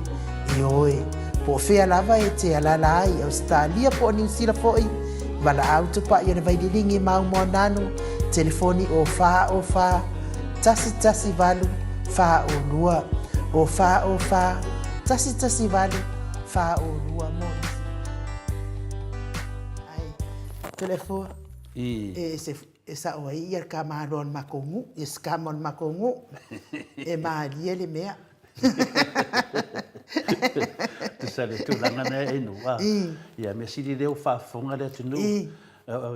Speaker 1: Ioe, po o fea lava e te alaala ai i Ausetalia po o Niu Sila foi, valaau tupai o le Vaililigi Mau Moananu, telefoni o 4 o 4 1 1 8 4 o 2, o 4 o 4 1 1 8 4 o 2 mo nisi. Ai, Toleafoa, e se e sao ai ia le kamalo o le makou nuu, ia se kama o le makou nuu, e malie le mea.
Speaker 3: Tusa le tulaga lea e nu, a. Ia, mea sili lea ua faafofoga le atunuu.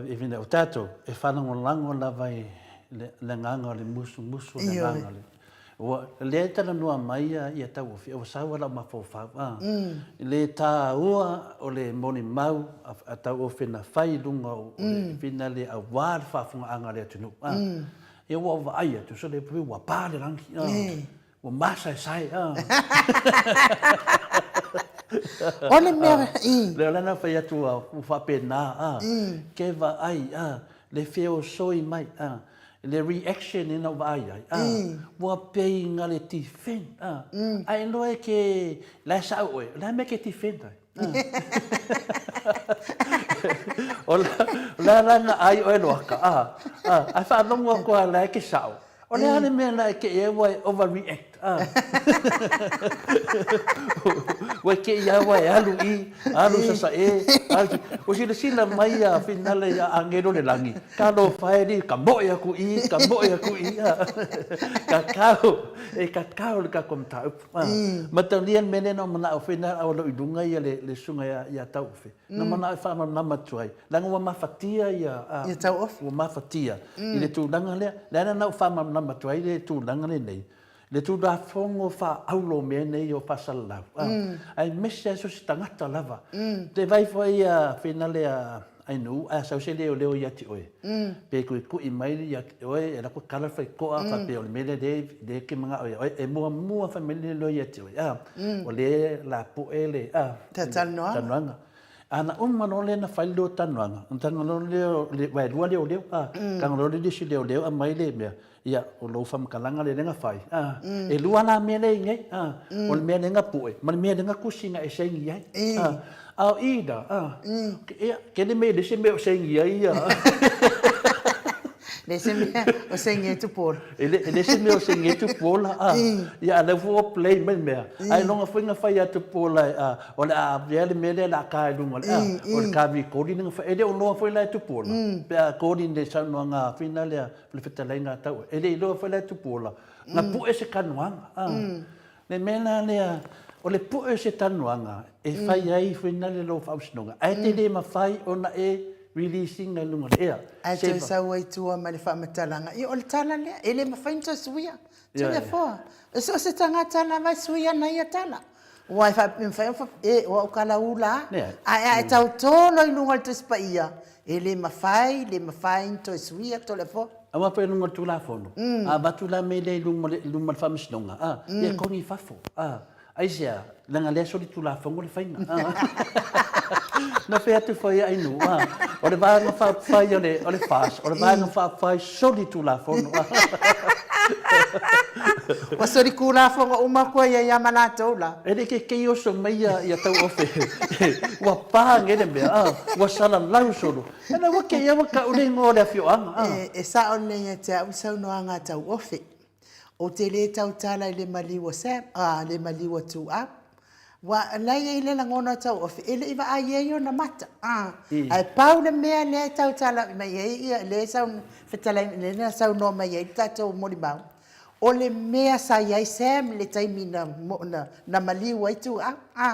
Speaker 3: Even o tatou, e faalagolago lava i le agaga o le musumusu, le agaga o le... Ua, lea e talanoa mai ia Tauofi, ua sau lava lau mafaufau, a. I le taua o le molimau a Tauofi na fai i luga o le finale aua le faafofogaaga a le atunuu, a. Ia ua ou vaai atu, sole ua pa le lagi, a. Ua masaesae a.
Speaker 1: O le mea i.
Speaker 3: Lea la na fai atu ua faapena a. Ke vaai a, le feosoi mai a, le reaction ina ou vaai ai a, ua pei na le defend a. Ae iloa e ke, la e sao oe, o le a mea e ke defend ai? O le a la na ai oe loaka a, ae faalogo atu lava la e ke sao. O le a le mea la e kei ai ua e overreact a? Ua e kei lava ua e alu i, alu i sasae, alu i. Ua silasila mai a finale ia agelo le lagi, talofa e alii, ka moe aku i, ka moe aku i a. Kakau, e kakau le tatou mataupu a. Matalia le mea lea na ou manao foi na au i luga ia le susuga ia Tauofe. Na manao e faamalamalama atu ai, leaga ua mafatia ia, a,
Speaker 1: Ia Tauofe.
Speaker 3: ua mafatia i le tulaga lea. Le ala na ou faamalamalama atu ai le tulaga lenei, le Tulafono faaaulo o mea nei o faasalalau, a, aemaise lava so o se tagata lava. Te vaai foi a finale a, Ainuu, ae a sau se leoleo ia te oe, pe kuikui mai ia te oe, e alu atu kala le faitoa, faapea o le mea lea lea e te manao ia oe, e muamua fai mai le leoleo ia te oe, a, o lea o le a poe le, a, talanoaga. A na uma loa lea ona fai le lua talanoaga, ona taga loa lea, aua e lua leoleo, a, taga loa lea o le isi leoleo aumai le mea, Ia, o lou faamatalaga lea na fai, a, e lua la mea lea i nei, a, o le mea lea na pue ma le mea lea na tusi na e saini ai, a, a o i la, a, ia, tele mea e le se mea o saini ai ia.
Speaker 1: Le se mea o saini ai Tupuola.
Speaker 3: E le, e le se mea o saini ai Tupuola, a, ia, a lea foi ua play mai le mea, ailoga foi na fai a Tupuola, a, o le a avea le mea lea o le a ta i luga o le, a, o le ta recording lea na fai, e le o iloa foi la e Tupuola, pe a according i le saunoaga fina lea, O le fetalaiga a Tau'a, e le iloa foi la e Tupuola, na pue se tanuaga. A, le mea la lea, o le pue o se tanuaga e fai ai foi na le lou faamasinoga, ae te le mafai ona e release ina i luga o le ea.
Speaker 1: Ae toe sau ai tua ma le faamatalaga, ia o le tala lea, e le mafai ona toe suia. Toleafoa, e so o se tagata lava e sui ana ia tala. Aua e faapea, e mafai ona faapea, e, o au kalaū la, ae a e tautō loa i luga o le Tusi Paia, e le mafai, le mafai ona toe suia Toleafoa.
Speaker 3: Aua foi i luga o le Tulafono, a avatu la mea lea i luma o le Faamasinoga, a, ia e togi i fafo, a. Aisea? Leaga lea solitulafono le faiga. Na fai atu foi ia Ainuu, a, o le Vaega Faaupufai o le, o le FAST, o le Vaega Faaupufai solitulafono.
Speaker 1: Ua solitulafono uma koe ia ia ma latou la.
Speaker 3: E le kekei oso mai ia, ia Tauofe, ua pa nei le mea, a, ua salalau solo. Ena ua kei ua kau le igoa o le afioaga, a.
Speaker 1: E, e sao lelei ia te au le saunoaga a Tauofe. Ou te le tautala i le maliu o Sam, a, le maliu o Tuuau. Ua, la e i ai le lagona o Tauofe, e le i vaai ai ona mata, a. Ae pau le mea lea e tautala mai ai ia, lea e sau, fetalai, lea na saunoa mai ai le tatou molimau, o le mea sa i ai Sam i le taimi na, na, na maliu ai Tuuau, a.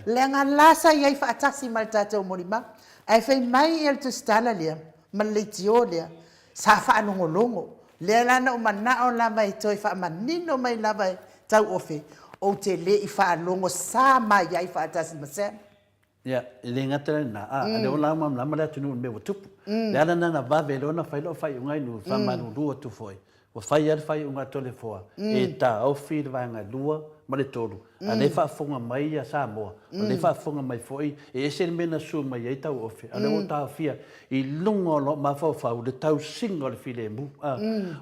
Speaker 1: Leaga la sa i ai faatasi ma le tatou molimau. Ae fai mai ia le tusitala lea, ma le leitio lea, Sa faalogologo. Lea la na ou manao lava e toe faamanino mai lava e Tauofe, ou te le i faalogo sa mai ai faatasi ma Sam.
Speaker 3: Ia, e le gata i lena, a, a lea ua laumalamalama le atunuu i le mea ua tupu. Le ala lena na vave ai loa ona fai lau faaiuga i nuu, faamalulu atu foi, ua fai lava le faaiuga a Toleafoa e taofi le vaega e 2 ma le 3, A o lea e faafofoga mai ia Samoa, o lea e faafofoga mai foi, e ese le mea na susu mai ai Tauofe, a o lea ua taofia i luga o lou mafaufau le tausiga o le filemu. A,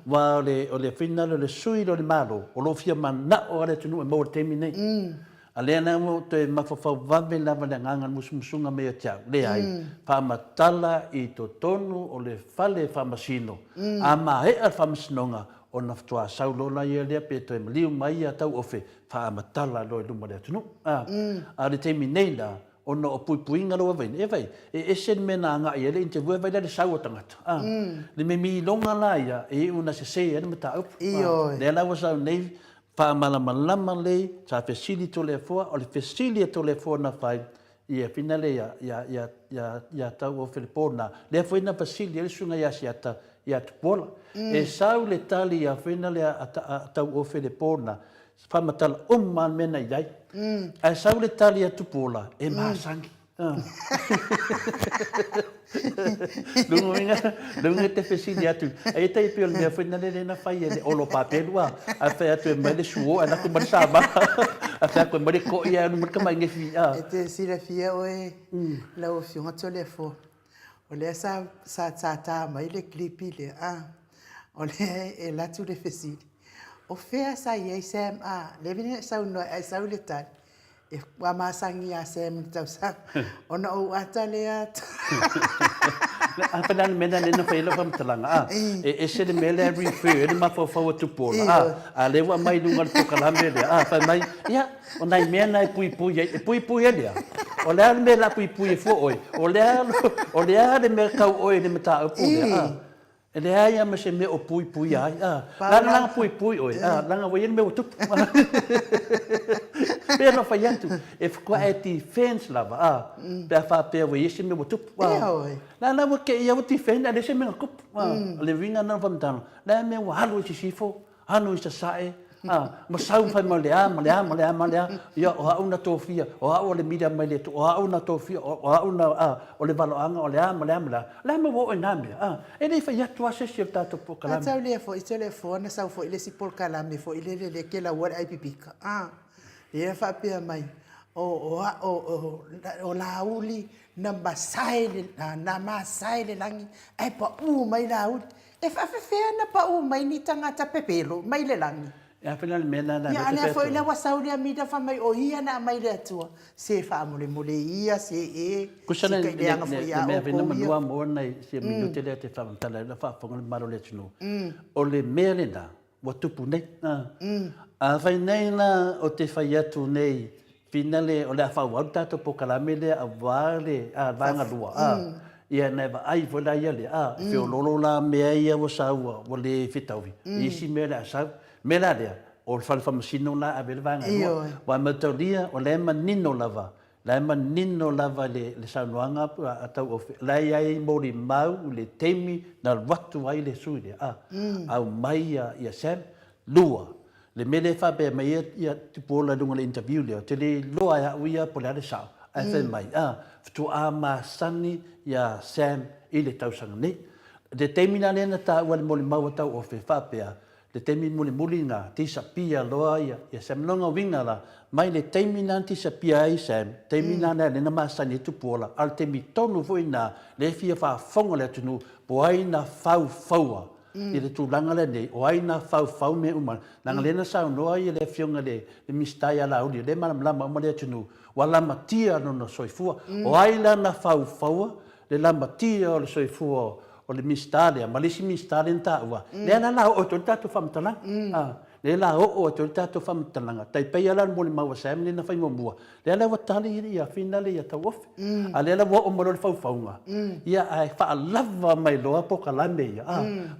Speaker 3: aua o le, o le finagalo o le sui usufono o le Malo, o lo o fia manao lava le atunuu e maua i le taimi lenei. A lea la ua ou toe mafaufau vave lava i le agaga o le musumusuga mai ia te au, leai, faamatala i totonu o le fale faamasino, a maea le faamasinoga, ona faatoa sau loa la ia lea pe toe maliu mai ia Tauofe, faamatala loa i luma o le atunuu. A, a o le taimi nei la, ona o puipuiga lea ua vaai nei, e vaai, e ese le mea na agai ai le interview, e vaai la i le sau o tagata. A, le mea miloga la ia, e iu ina sese ai le mataupu. A, lea la ua sau nei, faamalamalama lelei, sa fesili Toleafoa, o le fesili a Toleafoa na fai, ia finale ia, ia, ia, ia, ia Tauofe le po lena, lea foi na fesili ai le susuga ia Asiata ia Tupuola. E sau le tali ia finale a, a, a Tauofe le po lena, Faamatala uma lava le mea na i ai. Ae sau le tali a Tupuola, e masani. Lona uiga, lona uiga e te fesili atu, ai e tai pei o le mea foi lena lea na fai e le Olo Papelu a, a fai atu e aumai le suo ae lako mai le samala, a fai atu e aumai le ko'i ae alu mai le tamai gefi a.
Speaker 1: E te silafia oe lau Afioga Toleafoa, O lea sa sa tata mai le clip lea a, o lea e alu atu le fesili, o fea sa i ai Sam a? Lea na e saunoa ai ae sau le tali, e ua masani ia Sam i le tausaga, ona ou ata lea
Speaker 3: A fai la le mea lea na fai ai lau faamatalaga a, e ese le mea lea e refer ai le mafaufau a Tupuola a, a o lea ua aumai i luga o le polokalame lea a, fai mai, ia, O nai mea na e puipui ai, e puipui ai le a? O le a le mea o le a puipui ai fua oe? O le a, o le a le mea kau oe i le mataupu lea, a? E leai lava ma se mea o puipuia ai, a? Leaga leaga puipui oe, a? Leaga ua i ai le mea ua tupu. Pei ona fai atu, e faatoa e defense lava, a? Pe a faapea ua i ai se mea ua tupu, a? Leaga la ua te i lava ua defend ae leai se mea na tupu, a? O le uiga lena o le faamatalaga, o le a le mea ua alu ai i sisifo, alu i sasae, A, ma sau ma fai mai o le a, ma le a, ma le a, ma le a, ia, o au na tofia, o au o le Miria mai le Atua, o au na tofia, o au na, a, o le valoaga, o le a, ma le a, ma le a. O le a mea ua oo i na mea? A, e le i fai atu lava se isi o le tatou polokalame.
Speaker 1: A tau lea foi Toleafoa na sau foi le isi polokalame foi lele lea ke laua le ai pipika, a, lea faapea mai, o, o, o, o, o Laauli na masae le, na masae le lagi ae pau mai Laauli. E faafefea na pau mai ni tagata pepelo mai le lagi?
Speaker 3: E a fai la le mea lena
Speaker 1: Ia, a lea foi la ua sau lea mida fai mai o ia na aumai le Atua. Se faamolemole ia, se e,
Speaker 3: se kai leaga foi ia outou ia. Manua mo nai sia minute lea te faamatala ai la faafofoga le mamalu o le atunuu. O le mea lena ua tupu nei. A fai nei la o te fai atu nei finale o le a faaauau le tatou polokalame lea aua le vaega lua, ia na e vaai foi la ia lea, a, e feoloolo la mea ia ua sau ua le fetaui i isi mea o le a sau. O le mea la lea, o le fale faamasino la e ave ai le vaega lua. Aua e mataulia, o la e manino lava, la e manino lava le saunoaga a Tauofe, o la e i ai molimau i le taimi na alu atu ai le sui lea, a, aumai ia Sam. Lua, le mea lea e faapea mai ai ia Tupuola i luga o le interview lea, ou te le iloa e au ia po o le a le sao, ae fai mai, a, faatoa masani ia Sam i le tausaga nei. I le taimi la lea na taua e le molimau a Tauofe, faapea, le taimi mulimuli na tisapia loa ia Sam. Lona uiga la, mai le taimi na na tisapia ai Sam, taimi na lea na masani ai Tupuola, a o le taimi tonu foi na lea e fia faafofoga le atunuu po o ai na faufaua i le tulaga lenei, o ai na faufau mea uma. Leaga lea na saunoa ai le Afioga i le Minisita ia Laauli, o lea e malamalama uma le atunuu, ua lamatia lona soifua. O ai la na faufaua le lamatia o le soifua o le Minisita lea ma le isi Minisita lea na taua, lea la la oo atu ai le tatou faamatalaga. Lea la oo atu ai le tatou faamatalaga. Tai pei lava la le molimau a Sam lea na fai muamua, lea la ua tali ia finale ia Tauofe. A lea la ua oo mai loa le faufauga, ia ae faalava mai loa polokalame ia,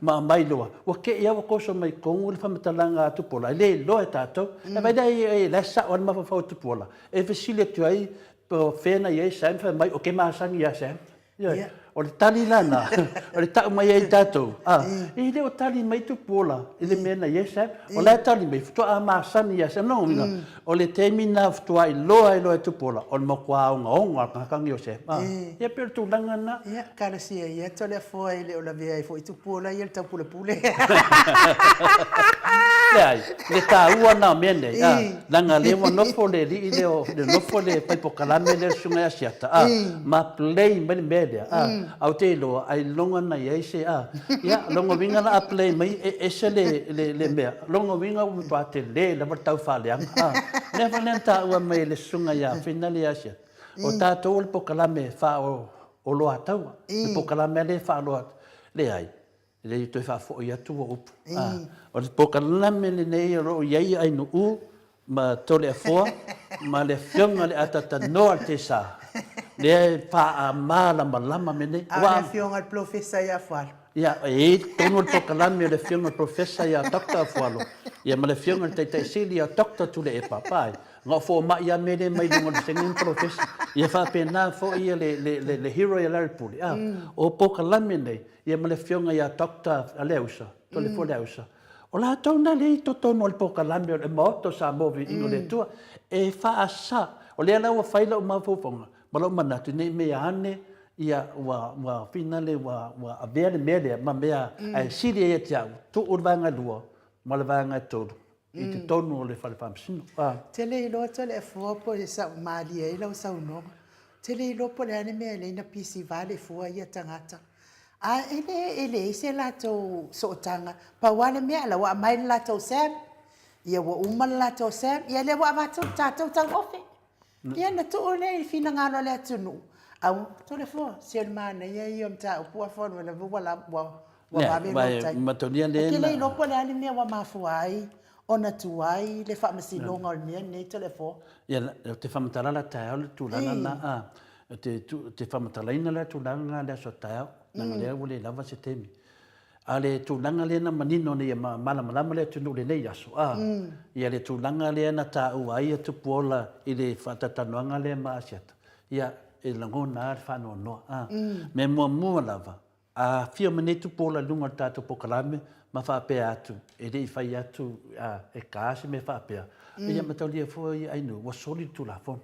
Speaker 3: ma aumai loa, ua te i lava ua toso mai totonu le faamatalaga a Tupuola, e le iloa e tatou. Ae vaai la, la e sao lava le mafaufau o Tupuola, e fesili atu ai Po o fea na i ai Sam, fai mai, ou te masani ia Sam. Ioe. O le tali la na, o le tau mai ai tatou, a, e le o tali mai Tupuola i le mea na i ai Sam. O la e tali mai, faatoa masani ia Sam. Lona uiga, o le taimi na faatoa iloa ai loa e Tupuola, o le matua ogaoga o le tagata lenei o Sam. A, ia pei o le tulaga lena.
Speaker 1: Ia, talosia ia Toleafoa e le o lavea ai foi Tupuola ia i le taupulepule.
Speaker 3: Leai, le taua lena o mea nei, a, leaga lea ua nofo le alii lea o, le nofo le fai polokalame lea le susuga ia Asiata, a, ma play mai le mea lea, a, ae ou te iloa ailoga na i ai se, a, ia, lona uiga la a play mai e ese le, le, le mea, lona uiga ua matua tele lava le tau faaleaga, a. Mea foi lea na taua mai e le susuga ia Finale ia Asiata, o tatou o le polokalame faaoloataua, le polokalame lava lea e faaloa, leai. E le i toe faafoi atu ua upu. O le polokalame lenei o lo o i ai Ainuu ma Toleafoa ma le Afioga i le Atatanoa le Tesa, lea e faamalamalama mea nei.
Speaker 1: A o le Afioga i le Polofesa ia Afualo.
Speaker 3: Ia, e i ai tonu le polokalame o le Afioga i le Polofesa ia Doctor Afualo, ia ma le Afioga i le Taitai Sili ia Doctor Tuilaepa. Pae, na o fomai lava mea lea mai luga o le vasega ma polofesa. Ia faapena foi le hero ia Larry Pule. O polokalame nei, ia ma le afioga ia Doctor Leausa, Toleafoa Leausa, o latou na lea i totonu o le polokalame o le Maota o Samoa Viiga o le Atua, e faasa. O lea la ua fai lau mafaufauga ma lou manatu ne i mea ane ia ua, ua finale ua, ua avea le mea lea ma mea ae sili ai ia te au, tuu le vaega e lua ma le vaega e tolu i totonu o le fale faamasino.
Speaker 1: Te le iloa Toleafoa po o sa malie ai lau saunoaga. Te le iloa po o le a le mea e alai na pisiva le fua ia tagata. A e le e leai se latou sootaga, pau lava le mea la ua aumai le latou sam, ia ua uma le latou sam, ia lea ua avatu le tatou tauofe. Ia na tuu lea i finagalo o le atunuu, au Toleafoa, se o le manaia ia o mataupu a Fono lava ua la ua ua vave lou tai. Ou te le iloa po o le a le mea ua mafua ai ona tuai le faamasinoga o le mea lenei Toleafoa.
Speaker 3: Ia, ou te faamatala la taeao le tulaga lena, a, ou te, ou te faamatalaina la tulaga lena i le aso a taeao, leaga lea ua le lava se taimi. A o le tulaga lea na manino nei e malamalama le atunuu i lenei aso, a, ia le tulaga lea na taua ai Tupuola i le faatatalanoaga lea ma Asiata, ia, e lagona lava le faanoanoa, a. Mea muamua lava, A afio mai nei Tupuola i luga o le tatou polokalame ma faapea atu, e le i fai atu e ka se mea faapea, ia mataulia foi Ainuu, ua soli le Tulafono.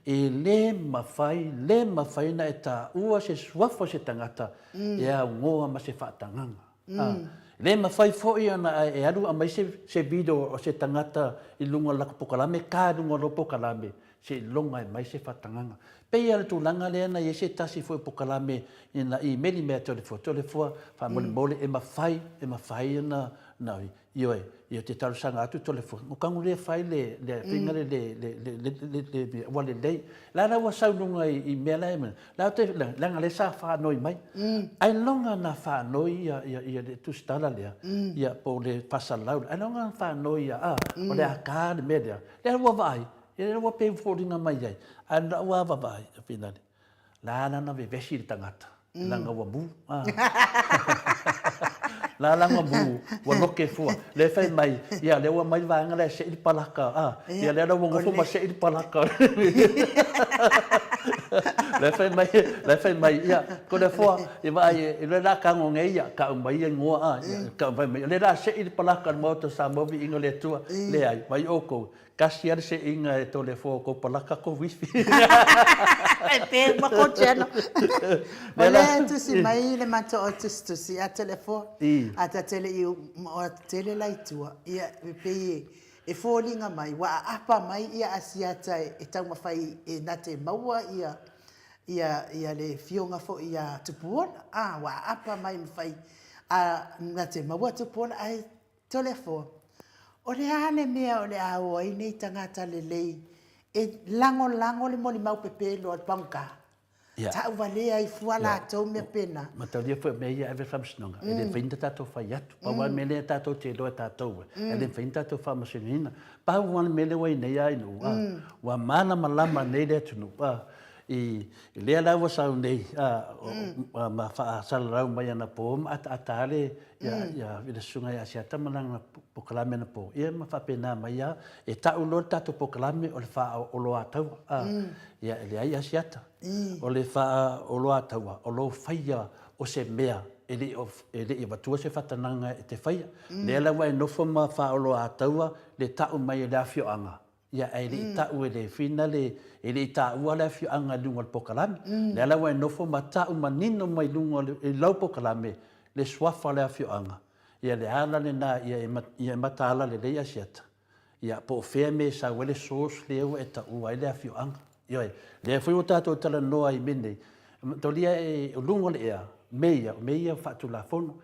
Speaker 3: E le mafai, le mafai ona e taua se suafa o se tagata e aunoa ma se faatagaga. E le mafai foi ona e alu aumai se video o se tagata i luga o le latou polokalame, ta i luga o lou polokalame, seiloga e aumai se faatagaga. Pei lava o le tulaga lea na i ai se tasi foi o polokalame ina imeli mai ia Toleafoa, Toleafoa, faamolemole e mafai, e mafai ona, ioe, ou te talosaga atu Toleafoa, ua tago lea fai le faiga lea le, le, le, le, le, ua lelei. La la ua sau i luga i mea la e, la ou te, leaga lea sa faanoi mai. Ailoga na faanoi ia le tusitala lea, ia po o le faasalalau, ailoga na faanoi ia, a, o le a ta le mea lea. Lea ua vaai, Ia ua pei ua foliga mai ai, ae o lau lava vaai, o Finale, la ala ona vevesi le tagata, leaga ua mu. La ala ona mu, ua noke fua. Lea fai mai, ia lea ua aumai le vaega lea e sei le palaka, a, ia lea la ua nofo ma sei le palaka. Lea fai mai, lea fai mai, ia, Toleafoa, ia vaai, e le la tago nei ia, tau mai ia igoa, a, ia, tau mai, o lea la sei le palaka o le Maota o Samoa, viiga o le Atua, leai, vaai outou, Tasi a le seiga e Toleafoa o kou palaka kou wifi.
Speaker 1: E pe uma kou channel. O lea e tusi mai le matou au tusitusi a Toleafoa. A ta te le i oo atu tele la i tua, ia e pei e foliga mai ua aapa mai ia Asiata e taumafai e na te maua ia ia le afioga foi ia Tupuola. A ua aapa mai mafai a na te maua Tupuola ae Toleafoa, O le a le mea o le a o ai nei tagata lelei e lagolago le molimau pepe loa le pagota? Tau valea ai fua latou mea pena.
Speaker 3: Mataulia foi o mea ia e ave i le faamasinoga, e le mafai ona tatou fai atu. Pau lava le mea lea tatou te iloa e tatou, e le mafai ona tatou faamasinoina. Pau lava le mea lea ua i ai nei a i nuu, ua malamalama nei le atunuu, i lea la ua sau nei ma faasalalau mai anapo ma ataata le ia le susuga ia Asiata ma lana polokalame anapo, ia ma faapena mai lava, e tau loa le tatou polokalame o le faaoloataua, ia e leai Asiata, o le faaoloataua o lou faia o se mea e le i avatua se faatanaga e te faia. Lea la ua e nofo ma faaoloataua le tau mai e le afioaga, Ia, ae le i tau e le Fina le, e le i taua le afioaga i luga o le pokalame. Lea la ua e nofo ma tau manino mai luga o le, i lau pokalame, le suafa o le afioaga. Ia, le ala lena ia e, ia e mataala lelei Asiata. Ia, po o fea mea e sau ai le source lea ua e taua ai le afioaga. Ioe, lea foi ua tatou talanoa ai i mea nei, Tolia e, o luga o le ea, mea ia, o mea ia faatulafono.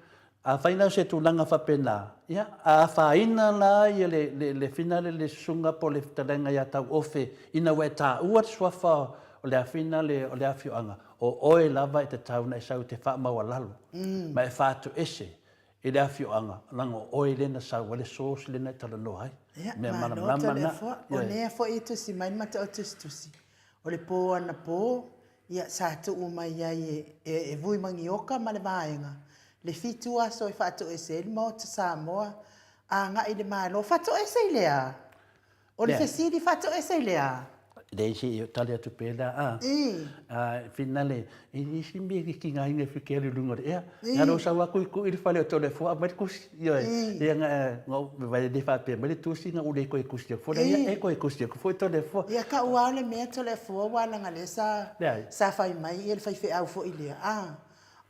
Speaker 3: Afai la o se tulaga faapena, ia, a afaina la ia le, le, le fina le, le susuga po o le fetalaiga ia Tauofe ina ua e taua le suafa o le afina le, o le afioaga, o oe lava e tatau ona e sau e te faamaualalo ma e faatoese i le afioaga, leaga o oe lea na sau ai le source lea na e talanoa ai.
Speaker 1: Ia,
Speaker 3: Mea
Speaker 1: malo
Speaker 3: malamalama na.
Speaker 1: Toleafoa. O lea foi e tusi mai le mata o tusitusi, o le po anapo, Ia, sa tuu mai ai e Vui Magioka ma le vaega le fitu aso e faatoese ai le Maota Samoa agai i le Malo. Faatoese i le a? O le fesili, faatoese i le a?
Speaker 3: Leai se i tali atu pēlā, a, a, finale, e i isi mea e tigaina e whike alu i luga o le ea. Nga lo sau aku i kui le fale o Toleafoa aumai le kusi. Ioe, ia nga, nga u, vai le faapea mai le tusi nga u le koe kusi aku foi, ia e koe kusi aku foi Toleafoa.
Speaker 1: Ia kau lava o le mea Toleafoa ua leaga lea sa, sa fai mai ia le faifeau foi lea, a,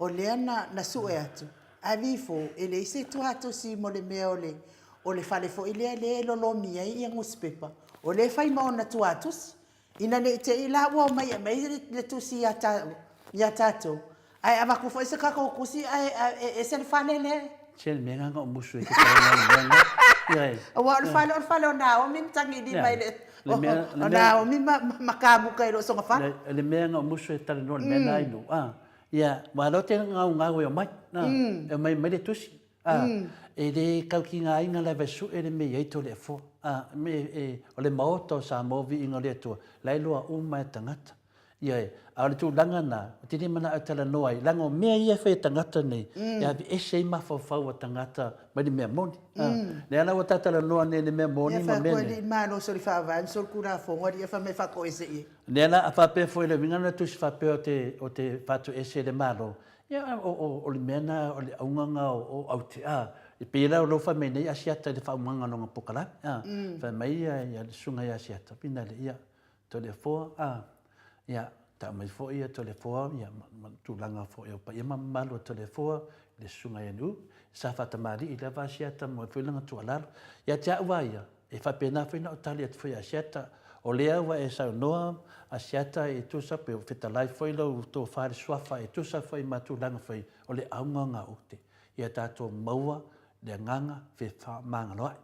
Speaker 1: o lea na, na sue atu, ae before, e leai se tuatusi mo le mea o le, o le fale foi lea lea e lolomi ai ia nusipepa, o lea e fai ma ona tuatusi. Ina ne i te i la ua omai e aumai le tusi ia ia tatou, ae avatu foi se tatou tusi ae e ese le fale lea.
Speaker 3: Se le mea lena na ou musu ai ke talanoa i le mea lena. Ioe.
Speaker 1: Aua o le fale, o le fale o Naomi ma Tagilima i le, o Naomi ma Kamuka e le o soga fale.
Speaker 3: Le mea na ou musu ai e talanoa i le mea lena i nuu, a, ia, aua o lea ou te gaugau e omai, a, e omai mai le tusi. A, e le taukigaina lava e sue le mea i ai Toleafoa. A, me, e, o le Maota o Samoa viiga o le Atua, la e iloa uma e tagata. Ioe, a o le tulaga na, ou te le manao e talanoa ai, leaga o mea ia e fai e tagata nei, e aveese ai mafaufau o tagata mai le mea moni. A, lea la ua ta talanoa nei i le mea moni ma mea nei.
Speaker 1: Ia fai atu alii malo soli faavae ma soli tulafono alii e fai mai faatoese i ai.
Speaker 3: Lea la a faapea foi le uiga lena tusi faapea o te, o te faatoese i le Malo, Ia, o, o, o le mea na, o le auga na o, o Autea. E pei la o lou fai mai nei Asiata i le faaumaga o lona pokalame, a. Fai mai ia, ia le susuga ia Asiata, Pinale, ia, Toleafoa, a, ia, tau mai foi ia Toleafoa, ia, ma, ma tulaga foi o paia ma mamalu o Toleafoa, le susuga ia Nu'u, sa faatamalii lava Asiata mo foi lana tuualalo. Ia te au lava ia, E faapena foi ona ou tali atu foi ia Asiata, o lea ua e saunoa Asiata e tusa pe ua fetalai foi lou tofa i le suafa e tusa foi ma tulaga foi o le auga o gaute ia tatou maua le agaga fefaamagaloa'i.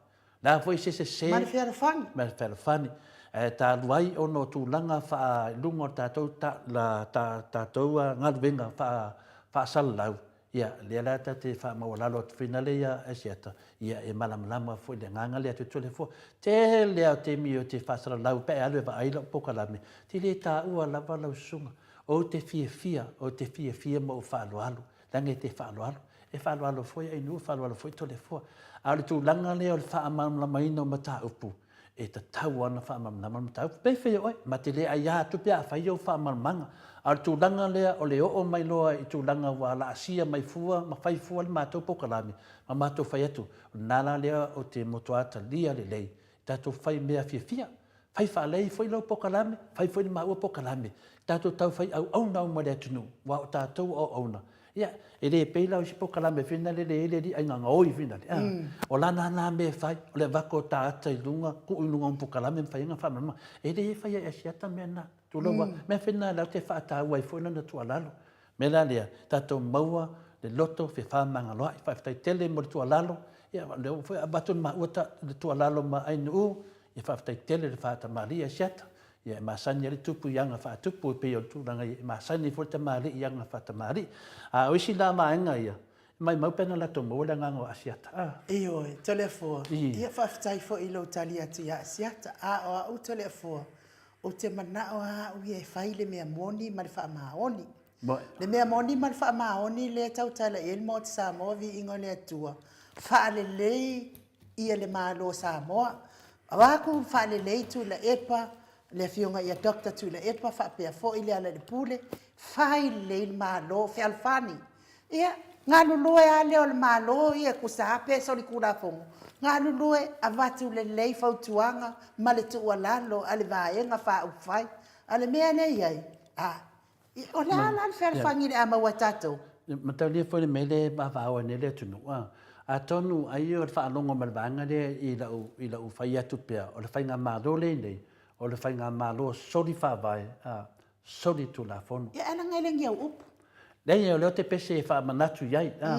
Speaker 3: Le a foi se sese
Speaker 1: Ma le fealofani.
Speaker 3: Ma le fealofani. Ae talu ai ona o tulaga faa i luga o le tatou ta, la, ta, tatou galuega faa, faasalalau, Ia, lea la ta te faamaualalo atu foi nale ia Asiata, ia e malamalama foi le agaga lea Toleafoa. Tele lava o taimi ou te faasalalau pe a alu e vaai lau polokalame, te le taua lava lau susuga. Ou te fiafia, ou te fiafia ma ou faaaloalo, leaga e te faaaloalo. E faaaloalo foi Ainuu, e faaaloalo foi Toleafoa. A o le tulaga lea o le faamalamalamaina o mataupu, e tatau lava ona faamalamalama le mataupu. Pe fai e oe, ma te le aia atu pe a fai ou faamalamalamaga. A o le tulaga lea o le oo mai loa i tulaga ua laasia mai fua ma fai fua le matou polokalame ma matou fai atu, o lena la lea ou te matua talia lelei, tatou fai mea fiafia. Fai faalei foi lau polokalame, fai foi le maua polokalame. Tatou tau fai auauna uma i le atunuu, aua o tatou o auauna. Ia, e le pei la o isi polokalame foi nale e i ai le alii aiga gaoi foi nale, a. O lana la mea e fai, o le avatu o ta ata i luga, tuu i luga o polokalame ma fai ai na faamalamalamaga. E le faia e Asiata mea na. Tulou lava. Mea foi na lea ou te faataua ai foi lana tuualalo. O le mea la lea, tatou maua le loto fefaamagaloa'i. Faafetai tele mo le tuualalo. Ia, o lea foi ua avatu e maua le tuualalo ma Ainuu, ia faafetai tele le faatamalii Asiata. Ia e masani ai le tupu i aga faatupu e pei o le tulaga e masani ai foi le tamalii i aga faatamalii. A o isi la vaega ia, e maumau pe ana latou maua le agaga o Asiata. A.
Speaker 1: Ioe, Toleafoa. Ia faafetai foi i lou tali atu ia Asiata. A o au Toleafoa, ou te manao lava au ia e fai le mea moni ma le faamaoni. Le mea moni ma le faamaoni lea e tautala i ai le Maota Samoa, viiga o le Atua, faalelei ia le Malo o Samoa. Avatu faalelei Tuilaepa, le Afioga ia Doctor Tuilaepa faapea foi Lealailepule, fai lelei le Malo, fealofani. Ia, galulue lava lea o le Malo ia, tusa lava pe solitulafono, galulue, avatu lelei fautuaga ma le tuualalo a le Vaega Faaupufai. A o le mea lea e i ai, a, O le a la le fealofani o le a maua e tatou?
Speaker 3: E mataulia foi le mea lea e vavao ai nei le atunuu, a. Atonu ai o le faalogo mai le vaega lea i lau, i lau fai atu pea, o le faigamalo lea e i nei, o le faigamalo soli faavae, a, soli tulafono.
Speaker 1: Ia, ae leaga e le ni au upu.
Speaker 3: Leai, o lea ou te pese e faamanatu i ai, a.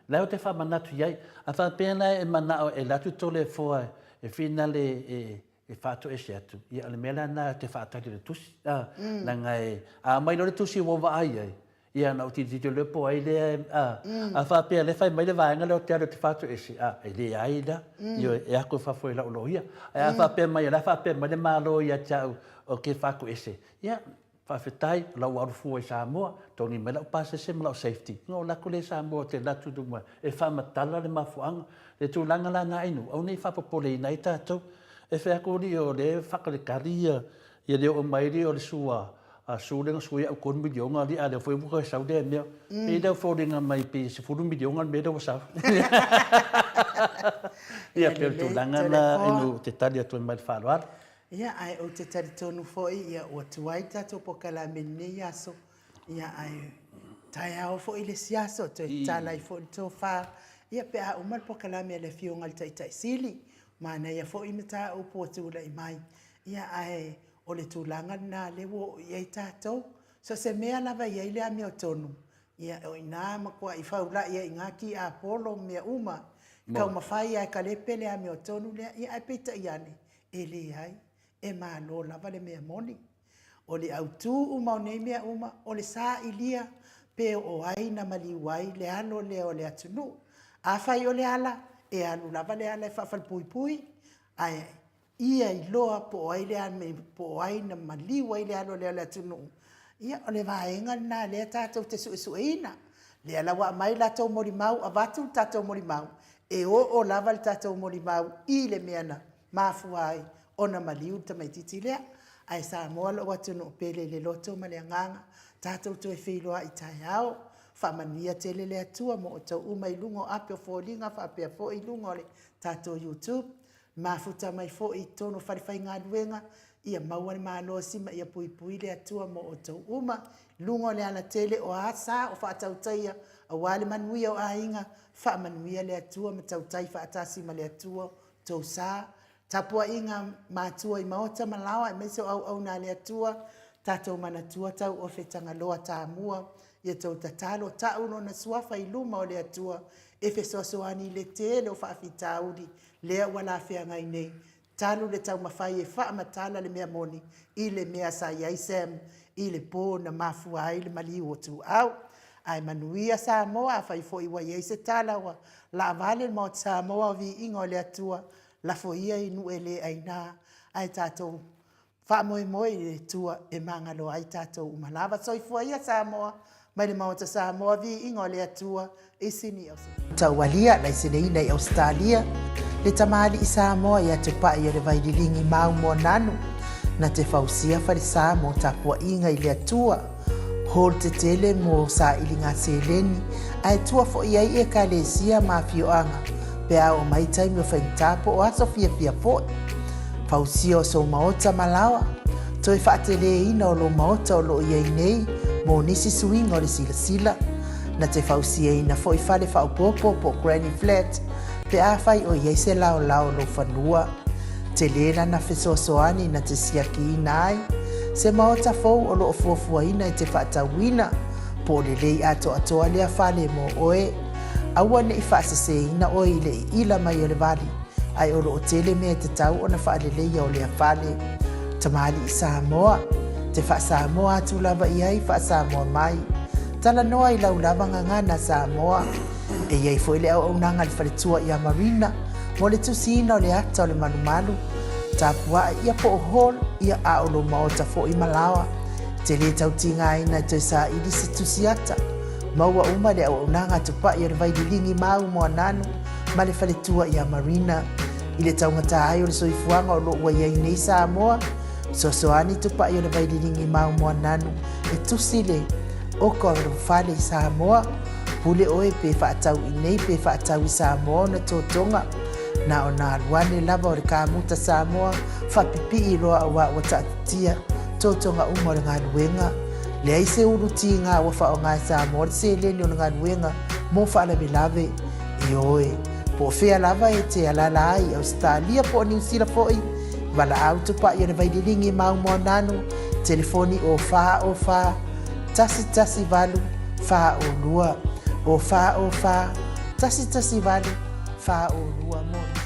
Speaker 3: O lea ou te faamanatu i ai. A faapea la e manao e alu atu Toleafoa e finale e, e faatoese atu, ia o le mea la lena ou te faatali i le tusi, a, leaga e, a aumai loa le tusi ua ou vaai ai, ia ona ou tilotilo lea po o ai lea, a, a faapea o lea e fai mai le vaega lea ou te alu ou te faatoese, a, e leai la, ioe, e atu i fafo i lau loia. Ae a faapea mai o la e faapea mai le Malo ia te au ou te faatoese, ia, Faafetai, o la ua alu fua i Samoa, togi mai lau pasese ma lau safety, ona ou alu atu lea i Samoa ou te alu atu i luma e faamatala le mafuaaga. Le tulaga la na inu, aua ne i faapopoleina ai tatou. E fai atu alii o lea e faatalikali ia le oo mai alii o le sua a Su lea na sua ai au $3 miliona alii a lea foi ua toe sau lea mea. Pei lea ua foliga mai pei e $10 miliona le mea lea ua sau. Ia pei o le tulaga la inu ou te tali atu ai ma le faaaloalo.
Speaker 1: Ia, ae ou te talitonu foi ia ua tuai le tatou polokalame i lenei aso, ia ae taeao foi le isi aso, toe tatala ai foi le tofa, ia pe a uma le polokalame a le Afioga i le Taitai Sili. Manaia foi mataupu ua tulai mai, ia ae o le tulaga lena lea ua oo i ai tatou. So o se mea lava e i ai le amiotonu, ia o i ina e matuai faulai ai i ina tiapolo ma mea uma, e taumafai lava e talepe le amiotonu lea, ia ae peitai ane, E leai, e malo lava le mea moni. O le autu uma o nei mea uma, o le sailia pe o ai na maliu ai le alo lea o le atunuu. Afai o le ala, e alu lava le ala e faafalepuipui, ae ia iloa po o ai le po o ai na maliu ai le alo lea o le atunuu. Ia, o le vaega lena lea tatou te suesueina. Lea la ua aumai latou molimau, avatu le tatou molimau, e oo lava le tatou molimau i le mea na mafua ai ona maliu le tamaitiiti lea. Ae Samoa lou atunuu pele i le loto ma le agaga, tatou toe feiloai taeao. Faamanuia tele le Atua mo outou uma i luga o ape o foliga faapea foi i luga o le tatou YouTube. Mafuta mai foi i totonu o falefaigaluega, ia maua le malosi ma ia puipui le Atua mo outou uma i luga o le alatele o a sa o faatautaia aua le manuia o aiga, faamanuia le Atua ma tautai faatasi ma le Atua outou sa. Tapuaiga a matua i maota ma laoa aemaise o auauna a le Atua, tatou manatua tauofe Tagaloa Tamua, ia outou tatalo, tau lona suafa i luma o le Atua e fesoasoani i le tele o faafitauli lea ua lafeagai nei, talu le taumafai e faamatala le mea moni i le mea sa i ai Sam i le po na mafua ai le maliu o Tuuau. Ae manuia Samoa, afai foi ua i ai se tala ua laavale le Maota Samoa, o viiga o le Atua, lafo ia i nuu e le aina, ae tatou faamoemoe i le Atua e magalo ai tatou uma lava. Soifua ia Samoa mai le Maota Samoa, viiga o le Atua i Sini Taualia, laiseneina i Ausetalia, le tamalii Samoa ia Tupai o le Vaililigi mau Moananu, na te fausia falesa mo tapuaiga i le Atua, hall tetele mo sailiga seleni, ae tua foi ai Ekalesia ma afioaga pe a oo mai taimi o faigata po o aso fiafia foi. Fausia o sou maota ma laoa, toe faateleina o lou maota o lo o i ai nei mo nisi suiga o le silasila. Na te fausiaina foi fale faaopoopo po o granny flat pe afai o i ai se laolao o lou fanua. Tele lana fesoasoani na te siakiina ai se maota fou o lo o fuafuaina e te faatauina po o lelei atoatoa lea fale mo oe. Aua ne i faaseseina oe i le iila mai o le vali, ae o lo o tele mea e tatau ona faaleleia o lea fale. Tamalii Samoa, te faa-Samoa atu lava i ai, faa-Samoa mai. Talanoa i lau lava gagana Samoa. E i ai foi le auaunaga a le faletua ia Marina mo le tusiina o le ata o le malumalu, tapuae ia po o hall ia a o lou maota foi ma laoa. E te lē tau tigaina e toe saili se tusi ata. Maua uma le auaunaga a Tupai o le Vaililigi Mau Moananu ma le faletua ia Marina. I le taugata ai o le soifuaga o lo o ua i ai nei Samoa, fesoasoani Tupai o le Vaililigi Mau Moananu e tusi le oka o le fale i Samoa. Pule oe pe faatau i nei pe faatau i Samoa ona totoga. Na ona alu ane lava o le kamuta Samoa faapipii loa aua ua taatitia totoga uma o le galuega. Leai se ulu tiga ua faaaoga e Samoa le seleni o le galuega mo faalavelave. Ioe, po o fea lava e te alaala ai i Ausetalia po o Niu Sila foi, valaau tupai o le Vaililigi Mau Moananu, telefoni o 4 o 4 1 1 8 o 2, o 4 o 4 1 1 8 4 o 2 mo.